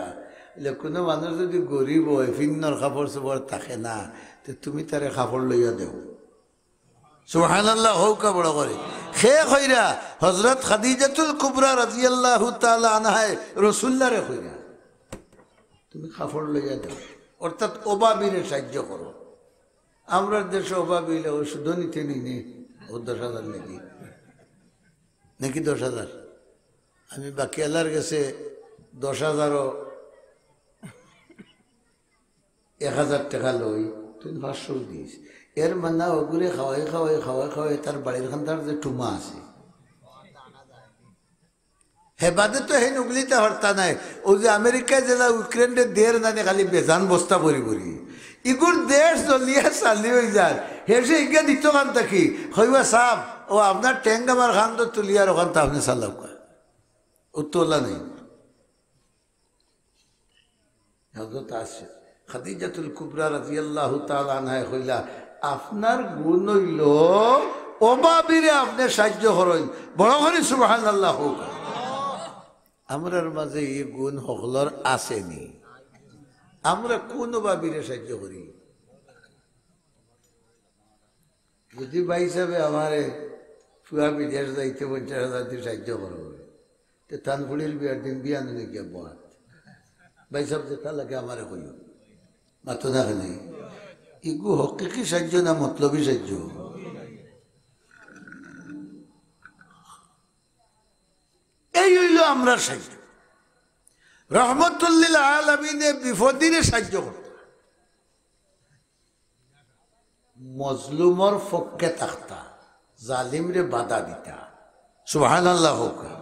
বুলে, কুনু মানুষ যদি গরিব অয়, ফিন্দর কাপড় চোপড় থাকে না, তে তুমি তারে কাপড় লইয়া দেও। সুবহানাল্লাহ, কউক্কা বড় করি। কে কইরা? হযরত খাদিজাতুল কুবরা রাদিয়াল্লাহু তাআলা আনহায় রাসূলুল্লাহরে কইরা, "তুমি কাপড় লইয়া দেও, অর্থাৎ অভাবীরে সাহায্য করো।" আমরার দেশো অভাবী অইলে অউ সুদো নিতে নি নি, অউ দশ হাজার নাকি, নাকি দশ হাজার? আমি বাকিআলার গেছে দশ হাজারও এক হাজার টেকা লই, তুই পাঁচশো দিস। এর মানে অগুরে খাওয়াই, খাওয়াই, খাওয়াই, খাওয়াই তার বাড়ির খান্দার যে টুমা আছে, হে বাদে তো হেন উগলিতা হরতা নাই। অউ যে আমেরিকায় যেলা ইউক্রেনরে দের নানি খালি বেজান বস্তা ভরি ভরি। ইগুর দেশ জ্বলিয়া ছালি অইযার। হেষে ইগিয়া দিত কান থাকি। কইবা, "সাব, অউ আপনার ট্যাঙ্ক আমার খান্দো তুলিয়ার অখানতা আপনে চালাউক্কা।" অউ তোলা নাই। হযরত আয়েশা, খাদিজাতুল কুবরা রাদিয়াল্লাহু তাআলা আনহায় কইলা, "আপনার গুণ অইলো অভাবীরে আপনে সাহায্য করইন।" বড় করি সুবহানাল্লাহ কউক। আমরার মাঝে ই গুণ হকলর আছে নি? আমরা কুন অভাবীরে সাহায্য করি? যদি ভাইসাবে আমারে পুয়া বিদেশ যাইতে পঞ্চাশ হাজার দি সাহায্য করো, তে তান ফুড়ির বিয়ার দিন বিয়ান নিয়া গিয়া বওয়াত। ভাইসাব যেতা লাগে আমারে কইও। মাতো না কেনে? ইগু হকিকি সাহায্য না মতলবি সাহায্য? এই অইলো আমরার সাহায্য। রহমতুল্লিল আলামিনে বিপদিরে সাহায্য করতা। মজলুমর পক্ষে থাকতা। জালিমরে বাধা দিতা। সুবহানাল্লাহ কউক্কা।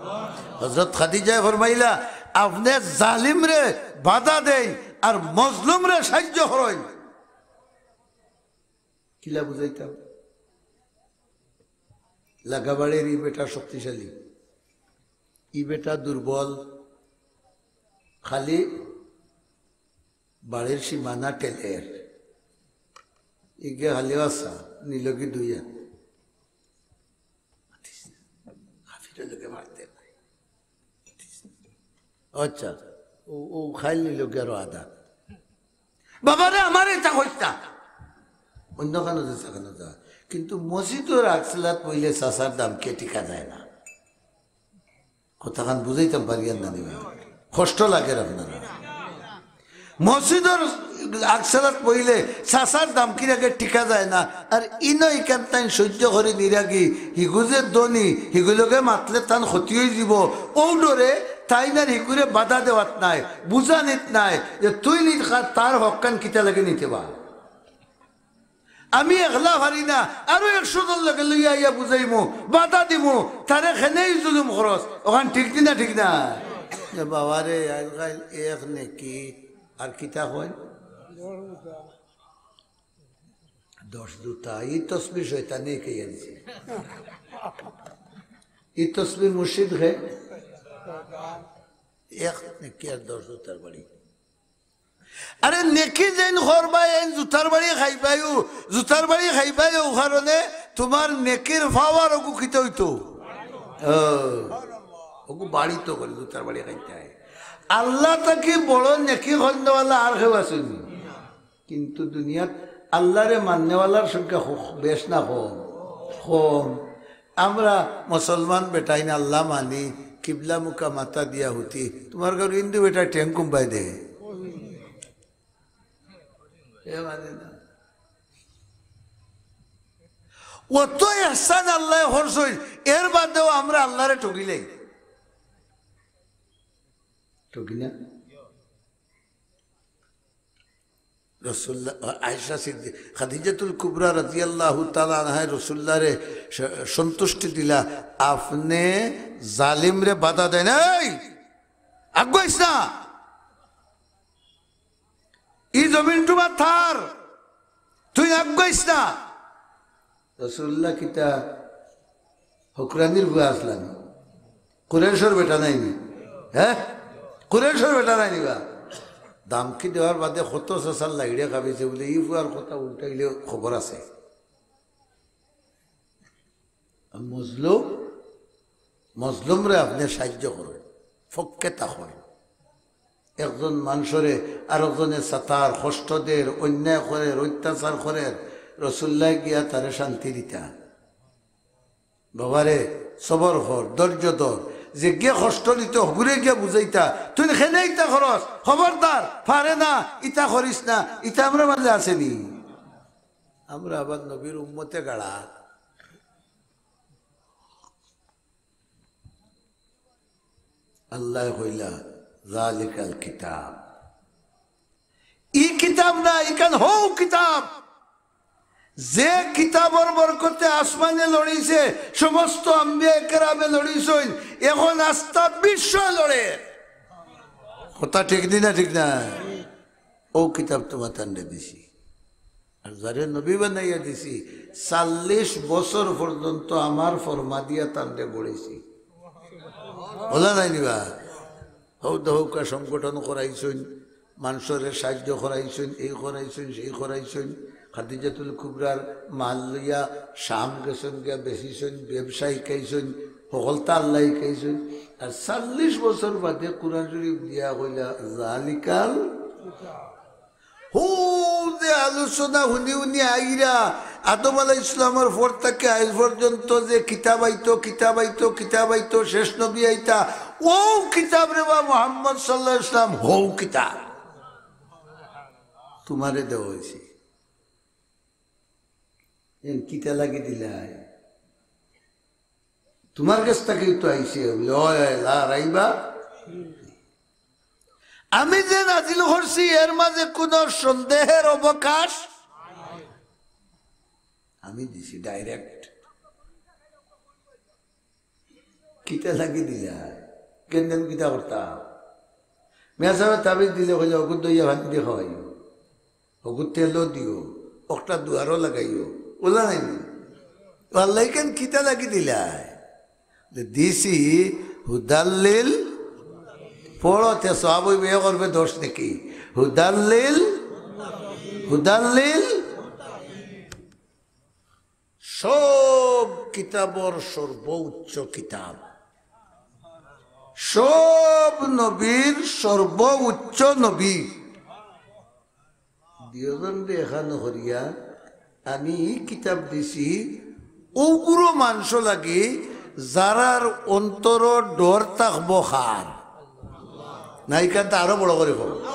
হযরত খাদিজায় ফরমাইলা, "আপনে জালিমরে বাধা দেইন আর মজলুমরে সাইয্য করইন।" কিলা বুঝাইতাম? লাগাবাড়ির ই বেটা শক্তিশালী, ই বেটা দুর্বল, খালি বাড়ির সীমানা ঠেলের। ইগে খালি আসা, নিলগি দুইয়া। কাফিরের লগে মারতে নাই। আচ্ছা, ও, ও খাইল নিলগি আরো আধা। বাবারে, আমারে ইতা কইতা। অন্য খানো যা, খানো যা। কিন্তু মসজিদর আকসালাত বইলে চাচার দাম কে টিকা যায় না। কথাখান বুঝাইতাম পারিয়ার না নি বা? কষ্ট লাগের আপনারা। মসজিদর আকসালাত বইলে চাচার দাম কিরাকে টিকা যায় না। আর ইনো ইখান তাইন সইজ্য করি নিরাগি, হিগু যে ধনী, হিগুর লগে মাতলে তান ক্ষতি অইযিবো। অউ ডরে তাইন আর হিগুরে বাধা দেওয়াত নায়, বুঝানিত নায় যে তুই নি খা-, তার হকখান কিতা লাগি নিতে বা। আমি একলা পারি না, আরো একশো জন লগে লইয়া আইয়া বুঝাইমু, বাধা দিমু, তারে খেনেই জুলুম খরচ, অখান ঠিক নি না ঠিক না? এ বাবারে, আজকাল এক নেকি, আর কিতা কয়? দশ জুতা, ই তসবি শয়তানে কে আনছে। ই তসবি মুর্শিদ হে, এক নেকি আর দশ জুতার বাড়ি। আরে নেকি যেইন করবায়, এইন জুতার বাড়ি খাইবায়ও, জুতার বাড়ি খাইবায়ও, অউ কারণে তুমার নেকির পাওয়ার অগু কিতা অইতো? ও, অগু বাড়িতো করি জুতার বাড়ি খাইতায়। আল্লাহ থাকি বড় নেকি করনেওয়ালা আর কেউ আছে নি? কিন্তু দুনিয়াত আল্লাহরে মাননেওয়ালার সংখ্যা খুব বেশ না কম? কম। আমরা মুসলমান বেটাইন আল্লাহ মানি, কিবলা মুখা মাথা দিয়া হুতি। তুমার ঘর হিন্দু বেটা ঠেং কুম্বাই দে। এ মানে না। অত ইহসান আল্লায় করছইন, এর বাদেও আমরা আল্লাহরে ঠগিলাই। ঠগি না? রসুল্লাহ, আয়েশা সিদ্দিক, খাদিজাতুল কুবরা রাদিয়াল্লাহু তাআলা আনহায় রসুল্লাহরে স-, সন্তুষ্টি দিলা, "আপনে জালিমরে বাধা দেন, এই আগুয়াইস না, ই জমিন তুমার থার, তুই আগুয়াইস না।" রসুল্লাহ কিতা হুকরানির ফুয়া আছলা নি? কুরাইশর বেটা নায় নি? হে? কুরাইশর বেটা নায় নি বা? দামকি দেওয়ার বাদে কত চাচার লাইড়ে কাবিছে বুলে, ই ফুয়ার কথা উল্টাইলে খবর আছে। আর মজলুম, মজলুমরে আপনে সাইয্য করইন, পক্ষে থাকইন। একজন মানষরে আরকজনে সাতার, কষ্ট দের, অন্যায় করের, অত্যাচার করের, রসুল্লায় গিয়া তারে শান্তি দিতা। বাবারে, সবর কর, ধৈর্য ধর। যেগিয়ে কষ্ট নিতো, হগুরে গিয়া বুঝাইতা, "তুই কেনে ইতা করস? খবরদার, পারে না, ইতা করিস না।" ইতা আমরার মাঝে আছে নি? আমরা আবার নবীর উম্মতে গাড়া। আল্লায় কইলা, "জালিকাল কিতাব।" ই কিতাব না, ইখান হউ কিতাব। যে কিতাবর বরকতে আসমানে লড়িছে, সমস্ত আম্বিয়া কেরামে লড়িছইন, এখন আস্তা বিশ্ব লড়ের। কথা ঠিক নি না, ঠিক না? অউ কিতাব তুমার তানরে দিছি। আর যারে নবী বানাইয়া দিছি, চল্লিশ বছর পর্যন্ত আমার ফরমা দিয়া তানরে গড়াইছি। অলা নায় নি বা? হউ দে হউকা সংগঠন করাইছইন, মানষরে সাইয্য করাইছইন, এই করাইছইন, সেই করাইছইন। খাদিজাতুল কুবরার মাল লইয়া শাম গেছইন, গিয়া বেচিছইন, ব্যবসা হিকাইছইন, হকলতা আল্লায় হিকাইছইন। আর চল্লিশ বছর বাদে কুরআন শরীফ দিয়া কইলা, "জালিকাল।" হউ যে আলোচনা হুনি হুনি আইরা, আদম আলাইহিস সালামর পর থাকি আইজ পর্যন্ত যে কিতাব আইতো, কিতাব আইতো, কিতাব আইতো, শেষ নবী আইতা, অউ কিতাব রে বা মুহাম্মদ সাল্লাল্লাহু আলাইহি ওয়াসাল্লাম, হউ কিতাব তুমারে দেওয়া অইছে। এন কিতা লাগি দিলায়? তুমার গেছ থাকিউ তো আইছে, বুলে, "অয়, অয়, লা রাইবা।" আমি যে নাজিল করছি, এর মাঝে কুনু সন্দেহের অবকাশ? আমি দিছি direct। কিতা লাগি দিলা? কেন কেন কিতা করতা? মিয়া সাবে তাবিজ দিলে কইলে, "অগুর দইয়া পানি দি খাওয়াইও, অগুর তেলও দিও, অকটা দুয়ারও লাগাইও।" ওলা নাই নি? ও আল্লাহ, কেন কিতা লাগি দিলা? দিছি হুদাল্লিল, পড়তে সওয়াব অইবে, এ করবে দশ নাকি? হুদাল্লিল, হুদাল্লিল, সব কিতাবর সর্বোচ্চ কিতাব, সব নবীর সর্বোচ্চ নবী। দুইজন রে এখানো করিয়া আমি ই কিতাব দিছি অগুর মানষর লাগি, যারার অন্তরো ডর থাকবো কার? না, ইখানটা আরো বড় করি কও।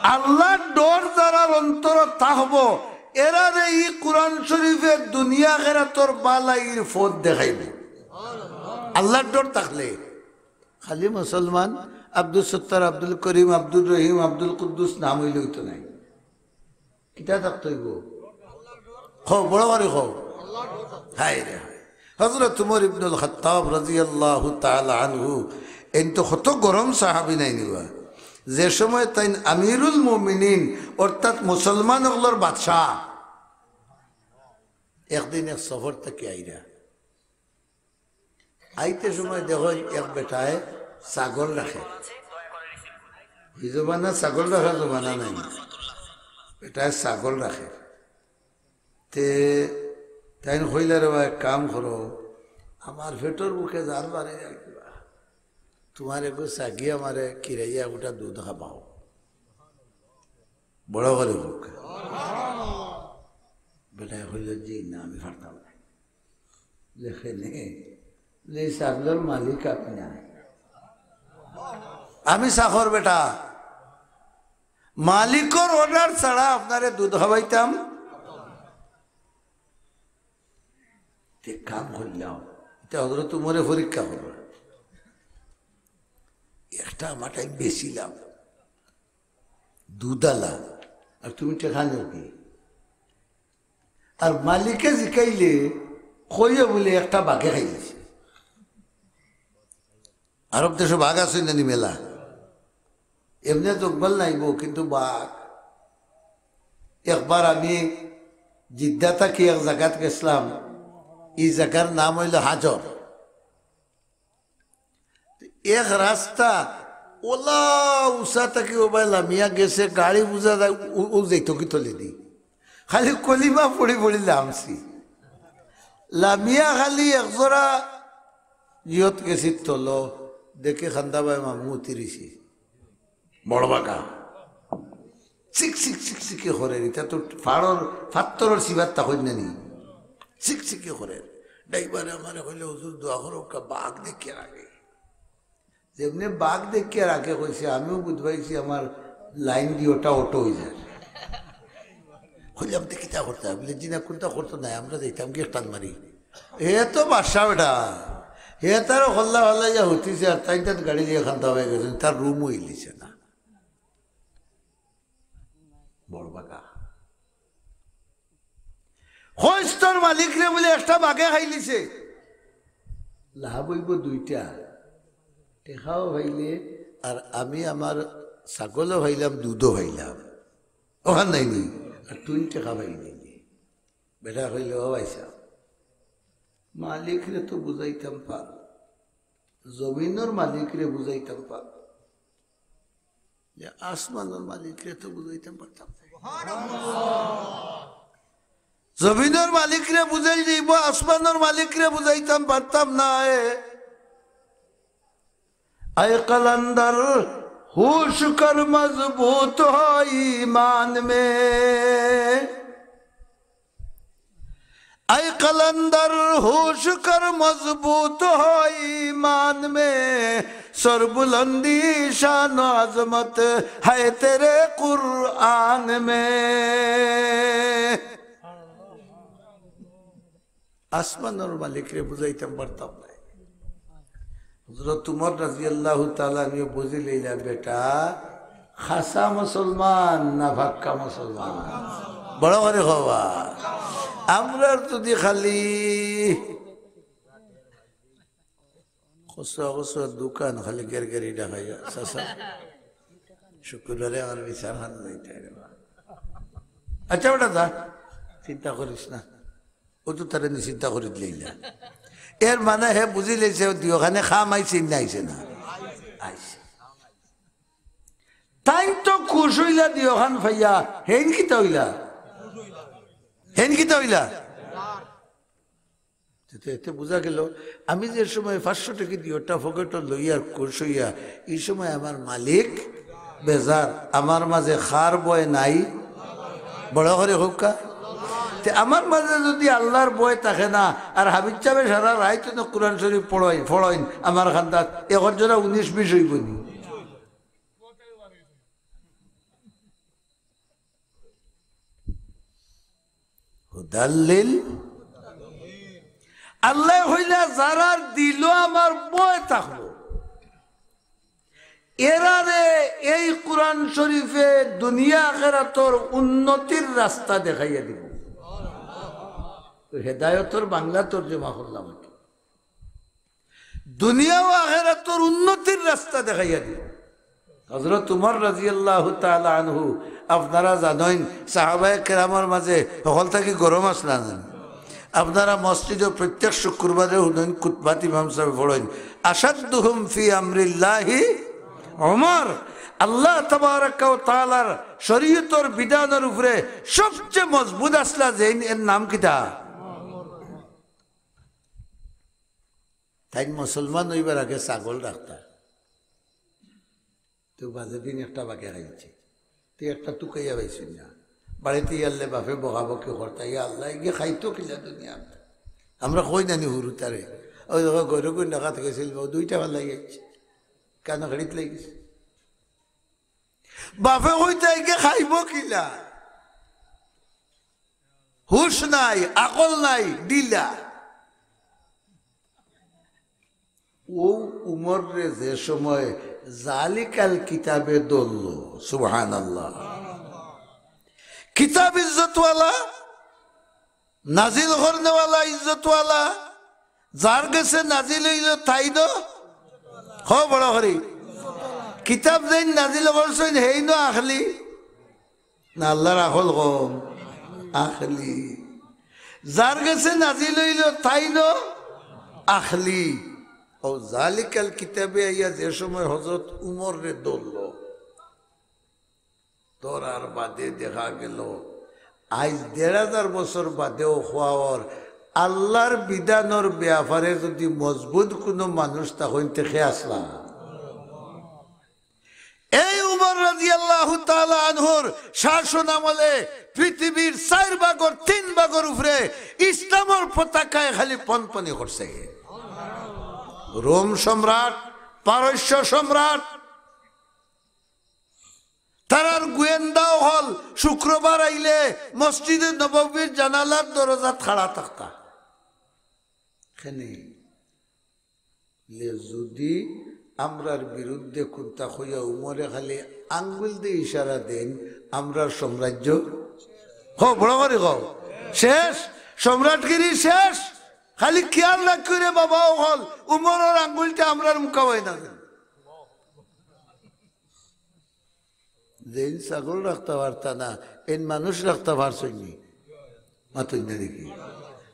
আল্লার ডর যারার অন্তরো থাকবো, এরারে ই কুরআন শরীফে দুনিয়া আখেরাতর বালাইর পথ দেখাইবো। আল্লার ডর থাকলে খালি মুসলমান, আব্দুস সত্তার, আব্দুল করিম, আব্দুর রহিম, আব্দুল কুদ্দুস নাম অইলে অইতো নায়। কিতা থাকতে অইবো? কও, বড় করি কও। হায় রে হায়। হযরত উমর ইবনুল খাত্তাব রাদিয়াল্লাহু তাআলা আনহু, এইন তো কত গরম সাহাবী নায় নি বা। যে সময় তাইন আমিরুল মুমিনিন, অর্থাৎ মুসলমান অকলর বাদশা, একদিন এক সফর থাকি আইরা, আইতে সময় দেখইন এক বেটায় ছাগল রাখে। ই জমানা ছাগল রাখার জমানা নায়। বেটায় ছাগল রাখে। তে তাইন কইলা, "রে বা, এক কাম করো, আমার পেটর ভুকে জাল বাড়ি রাখিবা, তুমার এগু ছাগি আমারে খিরাইয়া এগুটা দুধ খাবাও।" বড় করি কউক্কা। বেটায় কইলো, "জি না, আমি পারতাম নায়।" লেখে নে, লে, "ই ছাগলর মালিক আমি নায়, আমি চাকর বেটা, মালিকর অর্ডার ছাড়া আপনারে দুধ খাবাইতাম।" তে কাম করিলাম, ইটা হযরত উমরে পরীক্ষা কররা। একটা আমার টাইম বেচিলাম, দুধালা, আর তুমি টেকা নেও কি? আর মালিকে জিকাইলে কইও বুলে একটা বাঘে খাইলিছে। আরব দেশো বাঘ আছে না নি মেলা? এমনে জঙ্গল নাইবো, কিন্তু বাঘ। একবার আমি জিদ্দা থাকি এক জাগাত গেছলাম, ই জাগার নাম অইলো হাজর। এক রাস্তা ওলা উচা থাকি ওবায় লামিয়া গেছে, গাড়ি বুঝা যায় উ-, উ-, যাইতো কি তলেদি। খালি কলিমা পড়ি পড়ি লামছি। লামিয়া খালি একজরা ইয়ত গেছি তলো, দেখি কান্দাবায় মামু উতিরিছি। বড় বাঘা। চিক চিক চিক চিকে করের, ইতা তো ফাড়র, ফাত্তরর চিবাত তা কইন না নি। চিক চিকে করের। ড্রাইভারে আমারে কইলে, "হুজুর, দোয়া করউক্কা, বাঘ দেখিয়ার আগে।" যেমনে বাঘ দেখিয়ার আগে কইছে, আমিও বুঝ পাইছি আমার লাইন দি ওটা অটো অই যায়। কইলাম, "তে কিতা করতা?" বলে, "জি না, কুনতা করতো নায়, আমরা যাইতাম গিয়া টান মারি।" হে তো বাদশা বেটা, হে তার হল্লা হল্লা ইয়া হতিছে, আর তাইন তাত গাড়ি দিয়া কান্দাবায় গেছইন, তার রুম অইলিছে না। বড় বাঘা। কইস তোর মালিকরে বুলে একটা বাঘে খাইলিছে। লাভ অইবো দুইটা, টেকাও পাইলে, আর আমি আমার ছাগলও পাইলাম, দুধও পাইলাম। অখান নায় নি? আর তুইন টেকা পাইলি। বেটায় কইলো, "ও ভাইসাব, মালিকরে তো বুঝাইতাম পারো, জমিনর মালিকরে বুঝাইতাম পারো, যে আসমানর মালিকরে তো বুঝাইতাম পারতাম নায়। জমিনর মালিকরে বুঝাইল যাইবো, আসমানর মালিকরে বুঝাইতাম পারতাম নায়।" اے قلندر ہوش کر مضبوط ہو ایمان میں، اے قلندر ہوش کر مضبوط ہو ایمان میں، سربلندی شان و عظمت ہے تیرے قرآن میں۔ আসমানর মালিকরে বুঝাইতাম পারতাম নায়। হযরত উমর রাদিয়াল্লাহু তাআলা আনহু বুঝি লইলা, বেটা খাসা মুসলমান না পাক্কা মুসলমান? বড় করি কও বা। আমরার যদি খালি কসুয়া কসুয়া দোকান খালি গেরগেরি ডাকাইয়া, চাচা। শুক্রবারে আমার বিচার খান যাইতে রে বা। আচ্ছা, ওটা যা, চিন্তা করিস না, ও তো তারে নিশ্চিন্তা করি দিলেই না। এর মানে হে বুঝি লেছে, ও দিওখানে খাম আইছে না, আইছে না? আইছে। তাইন তো খুশ অইলা দিওখান পাইয়া, হেইন কিতা অইলা? হেইন কিতা অইলা? এতে, এতে বুঝা গেল, আমি যে সময় পাঁচশো টেকা দিওটা পকেটো লইয়া খুশ অইয়া, এই সময় আমার মালিক বেজার, আমার মাঝে খার ভয় নাই, বড় করি কউক্কা। তে আমার মাঝে যদি আল্লাহর ভয় থাকে না, আর হাফিজ সাবে সারা রাইত অনো কোরআন শরীফ পড়ইন, পড়ইন, আমার খান্দাত এক জোড়া উনিশ বিশ অইবো নি? হুদাল্লিল। আল্লায় কইলা, যারার দিলো আমার ভয় থাকবো, এরারে এই কোরআন শরীফে দুনিয়া আখেরাতর উন্নতির রাস্তা দেখাইয়া দিবো। তো হেদায়তর বাংলা তর্জমা করলাম আর কি। দুনিয়া ও আখেরাতর উন্নতির রাস্তা দেখাইয়া দিবো। হযরত উমর রাদিয়াল্লাহু তাআলা আনহু, আপনারা জানইন, সাহাবায়ে কেরামর মাঝে হকল থাকি গরম আছলা না? আপনারা মসজিদো প্রত্যেক শুক্রবারে হুনইন, খুতবাত ইমাম সাবে পড়ইন, "আশাদ্দুহুম ফি আমরিল্লাহি উমর।" আল্লাহ তাবারাকা ওয়া তাআলার শরীয়তর বিধানর উপরে সবচেয়ে মজবুত আছলা যেইন, এর নাম কিতা? তাইন মুসলমান অইবার আগে ছাগল রাখতা। তো বাজে দিন একটা বাগে খাইছে। তো একটা তুকাইয়া পাইছইন না। বাড়িত ইয়ারলে বাপে বকাবকি করতা, "ইয়া আল্লাহ, ইগে খাইতো কিলা দুনিয়াত?" আমরা কই না নি হুরুতারে, "ওই দেখো, গরু কোন ডাকাত গেছিল, ও দুইটা ফালাই গেছে, কানো খেড়িত লাগিছে।" বাপে কইতা, "ইগে খাইবো কিলা?" হুশ নাই, আকল নাই, ঢিলা। ও উমররে যে সময় জালিকাল কিতাবে ধরলো, সুবহানাল্লাহ। কিতাব ইজ্জতওয়ালা, নাজিল করনেওয়ালা ইজ্জতওয়ালা, যার গেছে নাজিল অইলো তাইনও, হ বড় করি, কিতাব যেইন নাজিল করছইন হেইনও আখলি, না আল্লাহর আকল কম? আখলি। যার গেছে নাজিল অইলো তাইনও আখলি। ও জালিকাল কিতাবে আইয়া যে সময় হযরত উমররে ধরলো, ধরার বাদে দেখা গেল আইজ দেড় হাজার বছর বাদেও কওয়া অর, আল্লাহর বিধানর ব্যাপারে যদি মজবুত কুনু মানুষ থাকইন তে কে আছলা? এই উমর রাদিয়াল্লাহু তাআলা আনহুর শাসন আমলে পৃথিবীর চাইর ভাগর তিন ভাগর উপরে ইসলামর পতাকায় খালি ফনফনি করছে। রোম সম্রাট, পারস্য সম্রাট, তারার গোয়েন্দা অকল শুক্রবার আইলে মসজিদে নববীর জানালার দরজাত খাড়া থাকতা। কেনে? লে যদি আমরার বিরুদ্ধে কুন্তা কইয়া উমরে খালি আঙ্গুল দিয়া ইশারা দেইন, আমরার সাম্রাজ্য, হ, বড় করি কও, শেষ, সম্রাটগিরি শেষ। খালি খেয়াল রাখিও রে বাবা অকল, উমরর আঙ্গুলটা আমরার মুখাবায় না দেইন। যেইন ছাগল রাখতা পারতা না, এইন মানুষ রাখতা পারছইন নি? মাতইন না দেখি।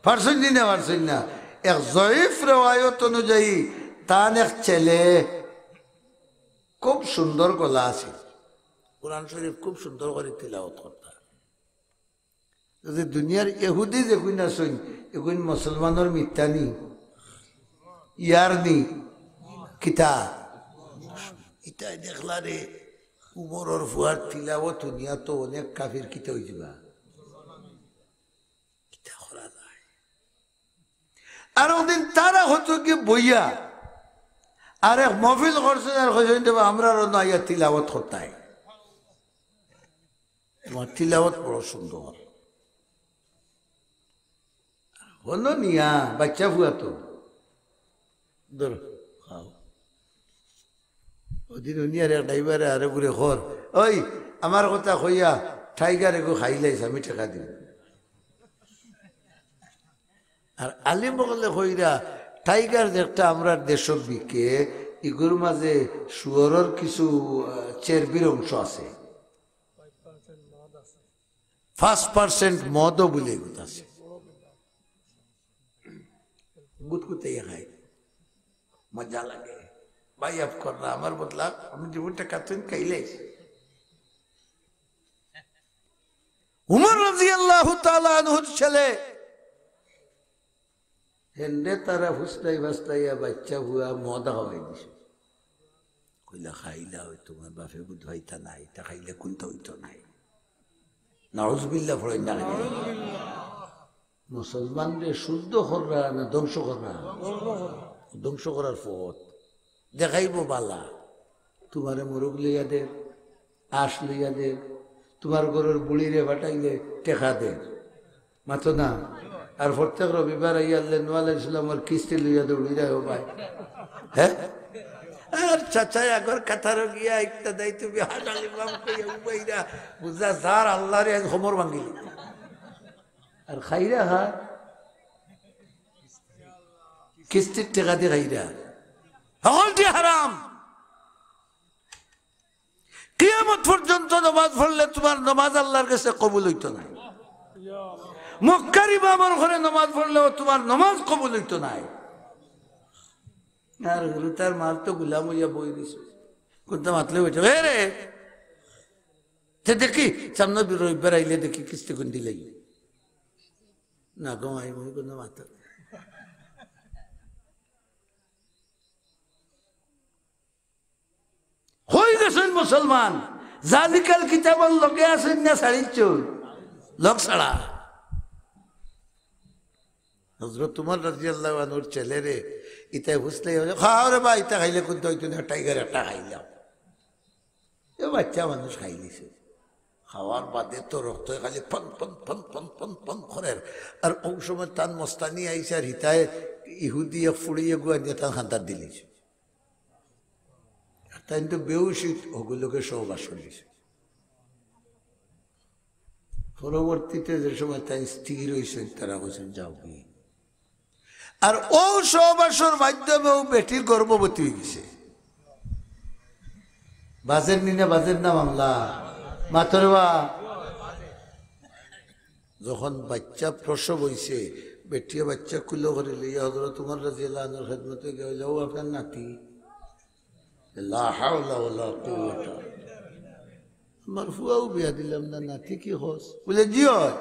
পারছইন নি না পারছইন না? এক জয়ীফ রেওয়ায়ত অনুযায়ী তান এক ছেলে খুব সুন্দর গলা আছিল, কোরআন শরীফ খুব সুন্দর করি তিলাওয়াত করতা। যদি দুনিয়ার ইহুদি যেগুইন আছইন, এগুইন মুসলমানর মিত্তা নি, ইয়ার নি, কিতা? ইতায় দেখলা রে, উমরর ফুয়ার তিলাওয়াত হুনিয়া তো অনেক কাফির কিতা অইযিবা। কিতা করা যায়? আর ওদিন তারা হতো গিয়া বইয়া, আর এক মহফিল করছইন আর কইছইন, "দেবা, আমরার অনো আইয়া তিলাওয়াত করতায়।" তোমার তিলাওয়াত বড় সুন্দর। হনো নিয়া, বাচ্চা ফুয়া তো। ধরো, খাও। ওদিন হুনিয়ার এক ড্রাইভারে আরো ঘুরে কর, "ওই, আমার কথা কইয়া টাইগার এগু খাইলাইছ, আমি টেকা দিমু।" আর আলিম অকলে কইরা, টাইগার যে একটা আমরার দেশো বিকে, ইগুর মাঝে শুয়োরর কিছু, আহ, চর্বির অংশ আছে। পাঁচ পার্সেন্ট মদও বুলে ইগুত আছে। গুতগুতাইয়া খায়, মজা লাগে। ভাই, মাফ কররা, আমার বদলা আমি জীবনটা কাতুন খাইলে। উমর রাদিয়াল্লাহু তাআলা আনহুর ছেলে, হেনরে তারা ফুসলাই ফাসলাইয়া বাইচ্চা ফুয়া মদ খাওয়াই দিছে। কইলা, "খাইলা, ওই তুমার বাপে বুঝ পাইতা নায়, ইতা খাইলে কুন্তা অইতো নায়।" নাউজুবিল্লাহ পড়ইন না কেনে? মুসলমানরে শুদ্ধ কররা না ধ্বংস কররা? ধ্বংস করার পথ দেখাইবো বালা। তুমারে মুরগ লইয়া দের, আশ লইয়া দের, তুমার ঘরর বুড়িরে পাঠাইলে টেকা দের, মাতো না। আর প্রত্যেক রবিবার আইয়া আল্লাহ নূহ আলাইহিস সালামর কিস্তি লইয়া দৌড়ি যায়, ও ভাই। হ্যাঁ? আর চাচায় আগর কাতারো গিয়া ইক্তাদাই তুমি হাজাল ইমাম কইয়া উবাইরা বুঝা যার আল্লাহরে আজ হোমর ভাঙিল। আর খাইরা হা কিস্তির টেকা দি খাইরা। হকলটি হারাম। কিয়ামত পর্যন্ত নমাজ পড়লে তুমার নমাজ আল্লাহর গেছে কবুল অইতো নায়। মক্কার ইমামর ঘরে নমাজ পড়লেও তুমার নমাজ কবুল অইতো নায়। আর হুরুতার মার তো গুলাম অইয়া বই রইছে। কুন্তা মাতলে বইছে, "এ রে, তে দেখি, সামনে রবিবার আইলে দেখি কিস্তি কুন দিলাই।" না গো, আমি মনে কোনো মাথা। হই গেছইন মুসলমান, জালিকাল কিতাবর লগে আছইন না ছাড়িছইন? লগ ছাড়া। হযরত উমর রাদিয়াল্লাহু আনহুর ছেলেরে ইতায় ফুসলাই, "খাও রে বা, ইতা খাইলে কুন্তা অইতো নায়, টাইগার একটা খাইলাও।" এ বাইচ্চা মানুষ খাইলিছে। খাওয়ার বাদে তো রক্ত খালি ফন ফন ফন ফন ফন ফন করের। আর অউ সময় তান মস্তানি আইছে, আর হিতায় ইহুদি এক ফুড়িয়ে গুয়া নিয়া তান খান্দাত দিলিছে। আর তাইন তো বেহুশিত অগুর লগে সহবাস করিলিছে। পরবর্তীতে যে সময় তাইন স্থির অইছইন, তারা কইছইন, "যাওগি।" আর অউ সহবাসর মাধ্যমে অউ বেটি গর্ভবতী অইগেছে। বাজের নি না, বাজের না মামলা? মাতো রে বা। যখন বাইচ্চা প্রসব অইছে, বেটিয়ে বাইচ্চা কুলো করি লইয়া হযরত উমর রাদিয়াল্লাহু আনহুর খেদমতো গিয়া কইলা, "ও আপনার নাতি।" লা হাওলা ওয়ালা কুওয়াতা। "আমার ফুয়াও বিয়া দিলাম না, নাতি কি কস?" বুলে, "জি অয়।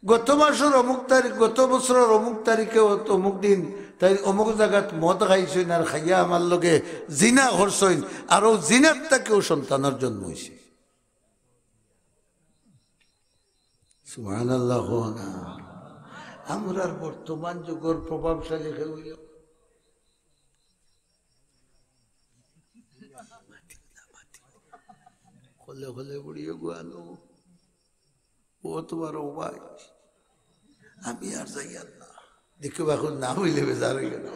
গত মাসর অমুক তারিখ, গত বছরর অমুক তারিখে অত-, অমুক দিন তাইন অমুক জাগাত মদ খাইছইন আর খাইয়া আমার লগে জিনা করছইন, আর অউ জিনার থাকিউ সন্তানর জন্ম অইছে।" সুবহানাল্লাহ কও না। আমরার বর্তমান যুগর প্রভাবশালী কেউ অইল। খলে খলে বুড়িয়ে গুয়ানো। ও তুমার ও ভাই। আমি আর যাইয়ার না। দেখো এখন না অইলে বেজার অইয়া না।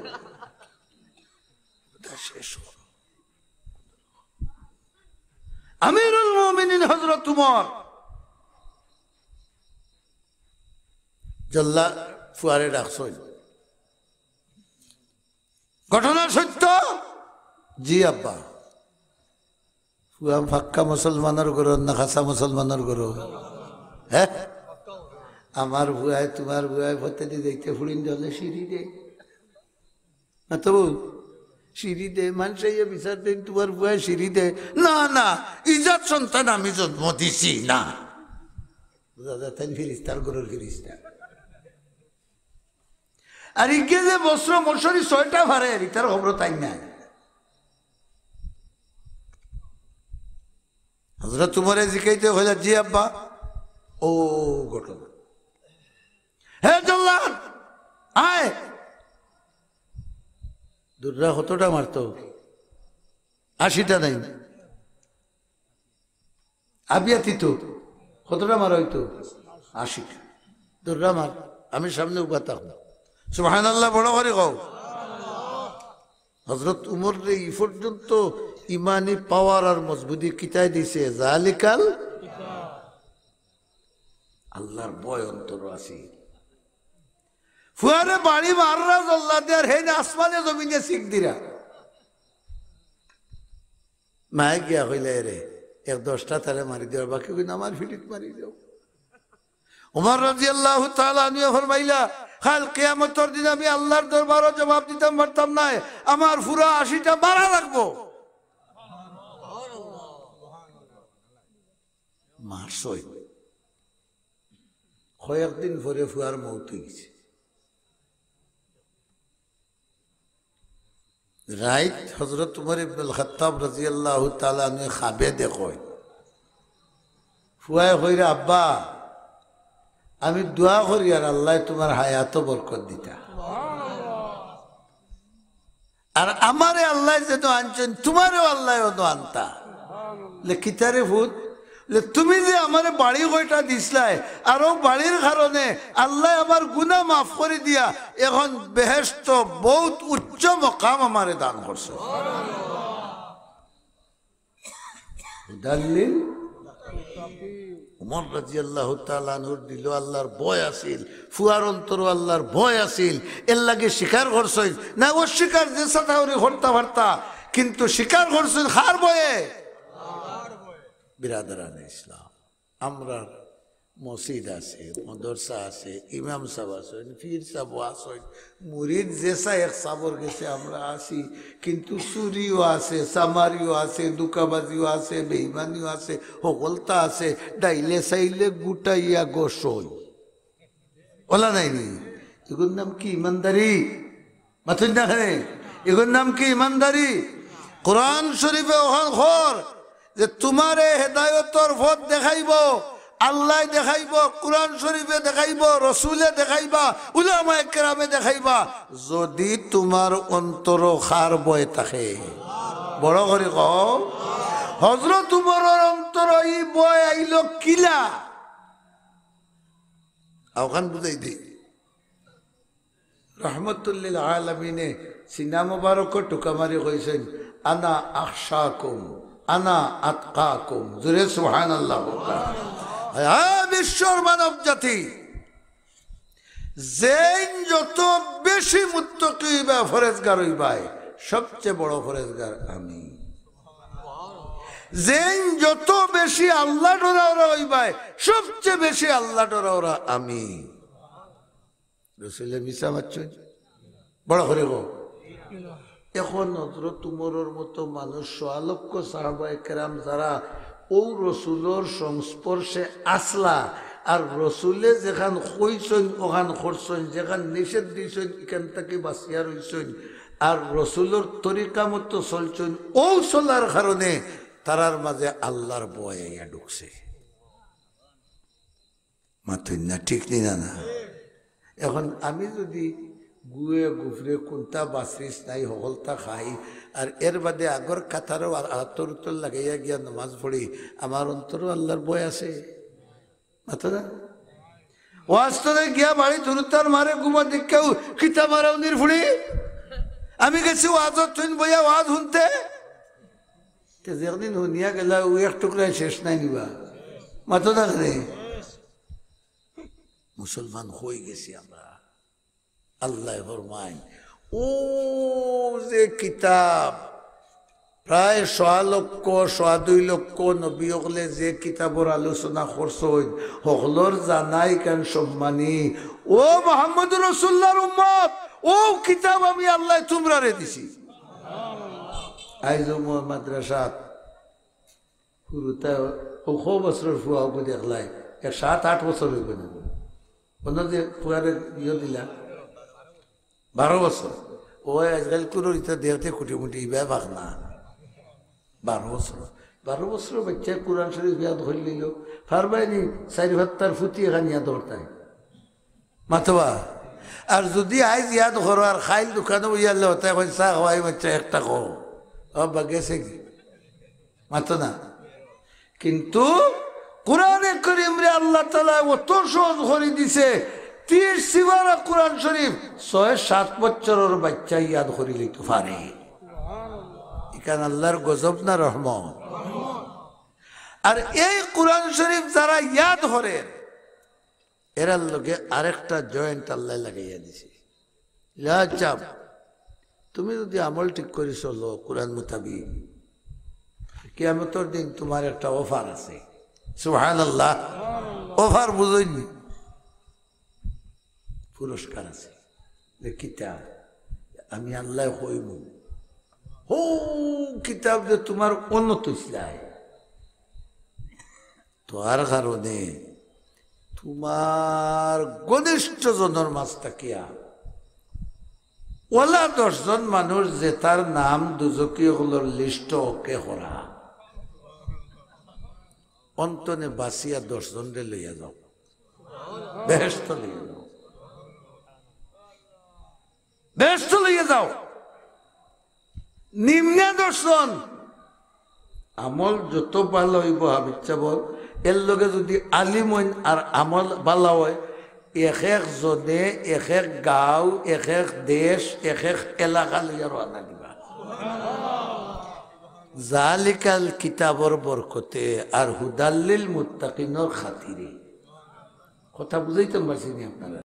ওটা শেষ করো। আমিরুল মুমিনিন হযরত উমর জল্লা ফুয়ারে ডাকছইন। ঘটনা সত্য? জি আব্বা। ফুয়া পাক্কা মুসলমানর ঘরর না খাসা মুসলমানর ঘরর? হ্যাঁ? আমার ফুয়ায়, তুমার ফুয়ায় ফতেদি যাইতে ফুড়িন দলে সিঁড়ি দে। না তো সিঁড়ি দে, মানষে ইয়ে বিচার দেন, তুমার ফুয়ায় সিঁড়ি দে। না, না, ইজাত সন্তান আমি জন্ম দিছি না। বুঝা যায়, তাইন ফিরিস্তার ঘরর ফিরিস্তা। আর ইগে যে বস্ত্র মশারি ছয়টা ফারে, আর ইতার খবর তাই নাই। হযরত উমরে জিকাইতে কইলা, "জি আব্বা।" ও ঘটনা। "হে জল্লাদ, আয়।" দুররা কতটা মারতো? আশিটা নাই। আবিয়াতি তো কতটা মারা অইতো? আশিটা। দুররা মার, আমি সামনে উবা থাকমু। সুবহানাল্লাহ বড় করি কও। হযরত উমররে ই পর্যন্ত ইমানি পাওয়ার আর মজবুতি কিতায় দিছে? জালিকাল, আল্লাহর ভয় অন্তরো আছে। ফুয়ারে বাড়ি মাররা জল্লাদে, আর হেইন আসমানে জমিনে চিক দিরা। মায়ে গিয়া কইলা, "এরে, এক দশটা তারে মারি দিও, আর বাকি কইন আমার ফিঠিত মারি দেও।" উমর রাদিয়াল্লাহু তাআলা আনহু ফরমাইলা, "কাইল কিয়ামতর দিন আমি আল্লার দরবারো জবাব দিতাম পারতাম নায়, আমার পুরা আশিটা মারা লাগবো।" মারছইন। কয়েকদিন পরে ফুয়ার মউত অইগেছে। রাইত হযরত উমর ইবনুল খাত্তাব রাদিয়াল্লাহু তাআলা আনহু খাবে দেখইন। ফুয়ায় কইরা, "আব্বা, আমি দোয়া করি আর আল্লায় তুমার হায়াতো বরকত দিতা।" আর আমারে আল্লায় যেন আনছইন, তুমারেও আল্লায় অনো আনতা। লে কিতারে ফুত? লে তুমি যে আমারে বাড়ি কয়টা দিছলায়, আর অউ বাড়ির কারণে আল্লায় আমার গুনা মাফ করি দিয়া এখন বেহেশতো বউত উচ্চ মকাম আমারে দান করছে। হুদাল্লিল উমর রাদিয়াল্লাহু তাআলা আনহুর দিলো আল্লার ভয় আছিল, ফুয়ার অন্তরো আল্লার ভয় আছিল, এরলাগি স্বীকার করছইন। না অস্বীকার যে সাথে করি করতা পারতা, কিন্তু স্বীকার করছইন কার ভয়ে? বিরাদরানে ইসলাম, আমরার মসজিদ আছে, মাদ্রাসা আছে, ইমাম সাব আছইন, পীর সাবও আছইন, মুরিদ যেসা এক সাবর গেছে আমরা আছি, কিন্তু চুরিও আছে, চামারিও আছে, ধুকাবাজিও আছে, বেইমানিও আছে, হকলতা আছে, ডাইলে সাইলে গুটাইয়া গোসই। অলা নায়নি? ইগুর নাম কি ইমানদারি? মাতইন না কেনে? ইগুর নাম কি ইমানদারি? কোরআন শরীফে অখান কর যে তুমারে হেদায়তর পথ দেখাইবো, আল্লায় দেখাইবো, কোরআন শরীফে দেখাইবো, রসুলে দেখাইবা, উলামায়ে কেরামে দেখাইবা, যুদি তুমার অন্তরো কার ভয় থাকে। বড় করি কও, হযরত উমরর অন্তরো ই ভয় আইলো কিলা? অখান বুঝাই দেই। রহমতুল্লিল আলামিনে সিনা মোবারকো টুকা মারি কইছইন, "আনা আখশাকুম, আনা আতকাকুম।" জোরে সুবহানাল্লাহ কউক্কা। হে বিশ্বর মানব জাতি, যেইন যত বেশি মুত্তাকি অইবা, পরেজগার অইবায়, সবচেয়ে বড় পরেজগার আমি। যেইন যত বেশি আল্লাহ ডরাওরা অইবায়, সবচেয়ে বেশি আল্লাহ ডরাওরা আমি। রসুলে মিছা মাতছইন? বড় করি কও। এখন হযরত উমরর মতো মানুষ, সোয়া লক্ষ সাহাবায়ে কেরাম যারা অউ রসুলর সংস্পর্শে আছলা, আর রসুলে যেখান কইছইন, অখান করছইন, যেখান নিষেধ দিছইন, ইখান থাকি বাচিয়া রইছইন, আর রসুলর তরিকা মতো চলছইন, অউ চলার কারণে তারার মাঝে আল্লার ভয় আইয়া ঢুকছে। মাতইন না, ঠিক নি না? না, এখন আমি যুদি গুয়ে গুফরে কুন্তা বাচিস নাই, হকলতা খাই, আর এর বাদে আগর কাতারো আ-, আতর উতর লাগাইয়া গিয়া নমাজ পড়ি, আমার অন্তরো আল্লার ভয় আছে? মাতো না? ওয়াজ তরে গিয়া বাড়িত হুরুতার মারে ঘুমো দেখিয়াউ কিতা মারাউনির ফুড়ি। আমি গেছি ওয়াজত, তুইন বইয়া ওয়াজ হুনতে। তে যেদিন হুনিয়া গেলা, অউ এক টুকরায় শেষ নায় নিবা। মাতো না কেনে? মুসলমান অইগেছি আমরা। আল্লায় ফরমাইন, অউ যে কিতাব, প্রায় সোয়া লক্ষ, সোয়া দুই লক্ষ নবী অকলে যে কিতাবর আলোচনা করছইন, হকলর জানা ইখান সম্মানী। অউ মুহাম্মদুর রাসুলুল্লাহর উম্মত, অউ কিতাব আমি আল্লায় তুমরারে দিছি। আইজ অউ মাদ্রাসাত হুরুতা অউ কয় বছরর ফুয়া অগু দেখলায়, এক সাত আট বছর অইবো না। অন্য যে ফুয়ারে ইয়ে দিলা, বারো বছর। অউ আজকাল কুনুর ইতা দেখতে কুটি-মুটি ইবা পাক না। বারো বছর। বারো বছরর বাইচ্চায় কুরআন শরীফ ইয়াদ করিলিলো। পারবায়নি, চাইর পাত্তার ফুতি এখান ইয়াদ করতায়। মাতবা। আর যুদি আইজ ইয়াদ করো আর কাইল দোকানো বইয়ালে হতায় কইন, "চা খাওয়াই বাচ্চা একটা খাও।" ও বা গেছে কি? মাতো না। কিন্তু কোরআনে করিমরে আল্লাহ তাআলায় অত সহজ করি দিছে, ত্রিশ সিপারা কোরআন শরীফ ছয় সাত বছরর বাইচ্চায় ইয়াদ করিলিতো পারে। ইখান আল্লার গজব না রহমত? আর এই কোরআন শরীফ যারা ইয়াদ করের, এরার লগে আরেকটা জয়েন্ট আল্লায় লাগাইয়া দিছে। লা চাপ, তুমি যদি আমল ঠিক করি চলো কোরআন মোতাবিক, কিয়ামতর দিন তুমার একটা অফার আছে। সুবহানাল্লাহ। অফার বুঝইননি? পুরস্কার আছে। যে কিতা? আমি আল্লায় কইমু, হউ কিতাব যে তুমার অন্য তৈছলায়, তো আর কারণে তুমার ঘনিষ্ঠ জনর মাঝ থাকিয়া ওলা দশ জন মানুষ যেতার নাম দুজখি অকলর লিস্টো ওকে করা, অন্তনে বাছিয়া দশ জনরে লইয়া যাও, বেহেস্তো লইয়া যাও, বেহেস্তো লইয়া যাও। নিম্নে দশ জন, আমল যত ভালা অইবো হাফিজ সাবর, এর লগে যদি আলিম অইন আর আমল ভালা অয়, এক এক জনে এক এক গাঁও, এক এক দেশ, এক এক এলাকা লইয়া রওয়ানা দিবা। জালিকাল কিতাবর বরকতে আর হুদাল্লিল মুত্তাকিনর খাতিরে। কথা বুঝাইতাম পারছি নি আপনারা?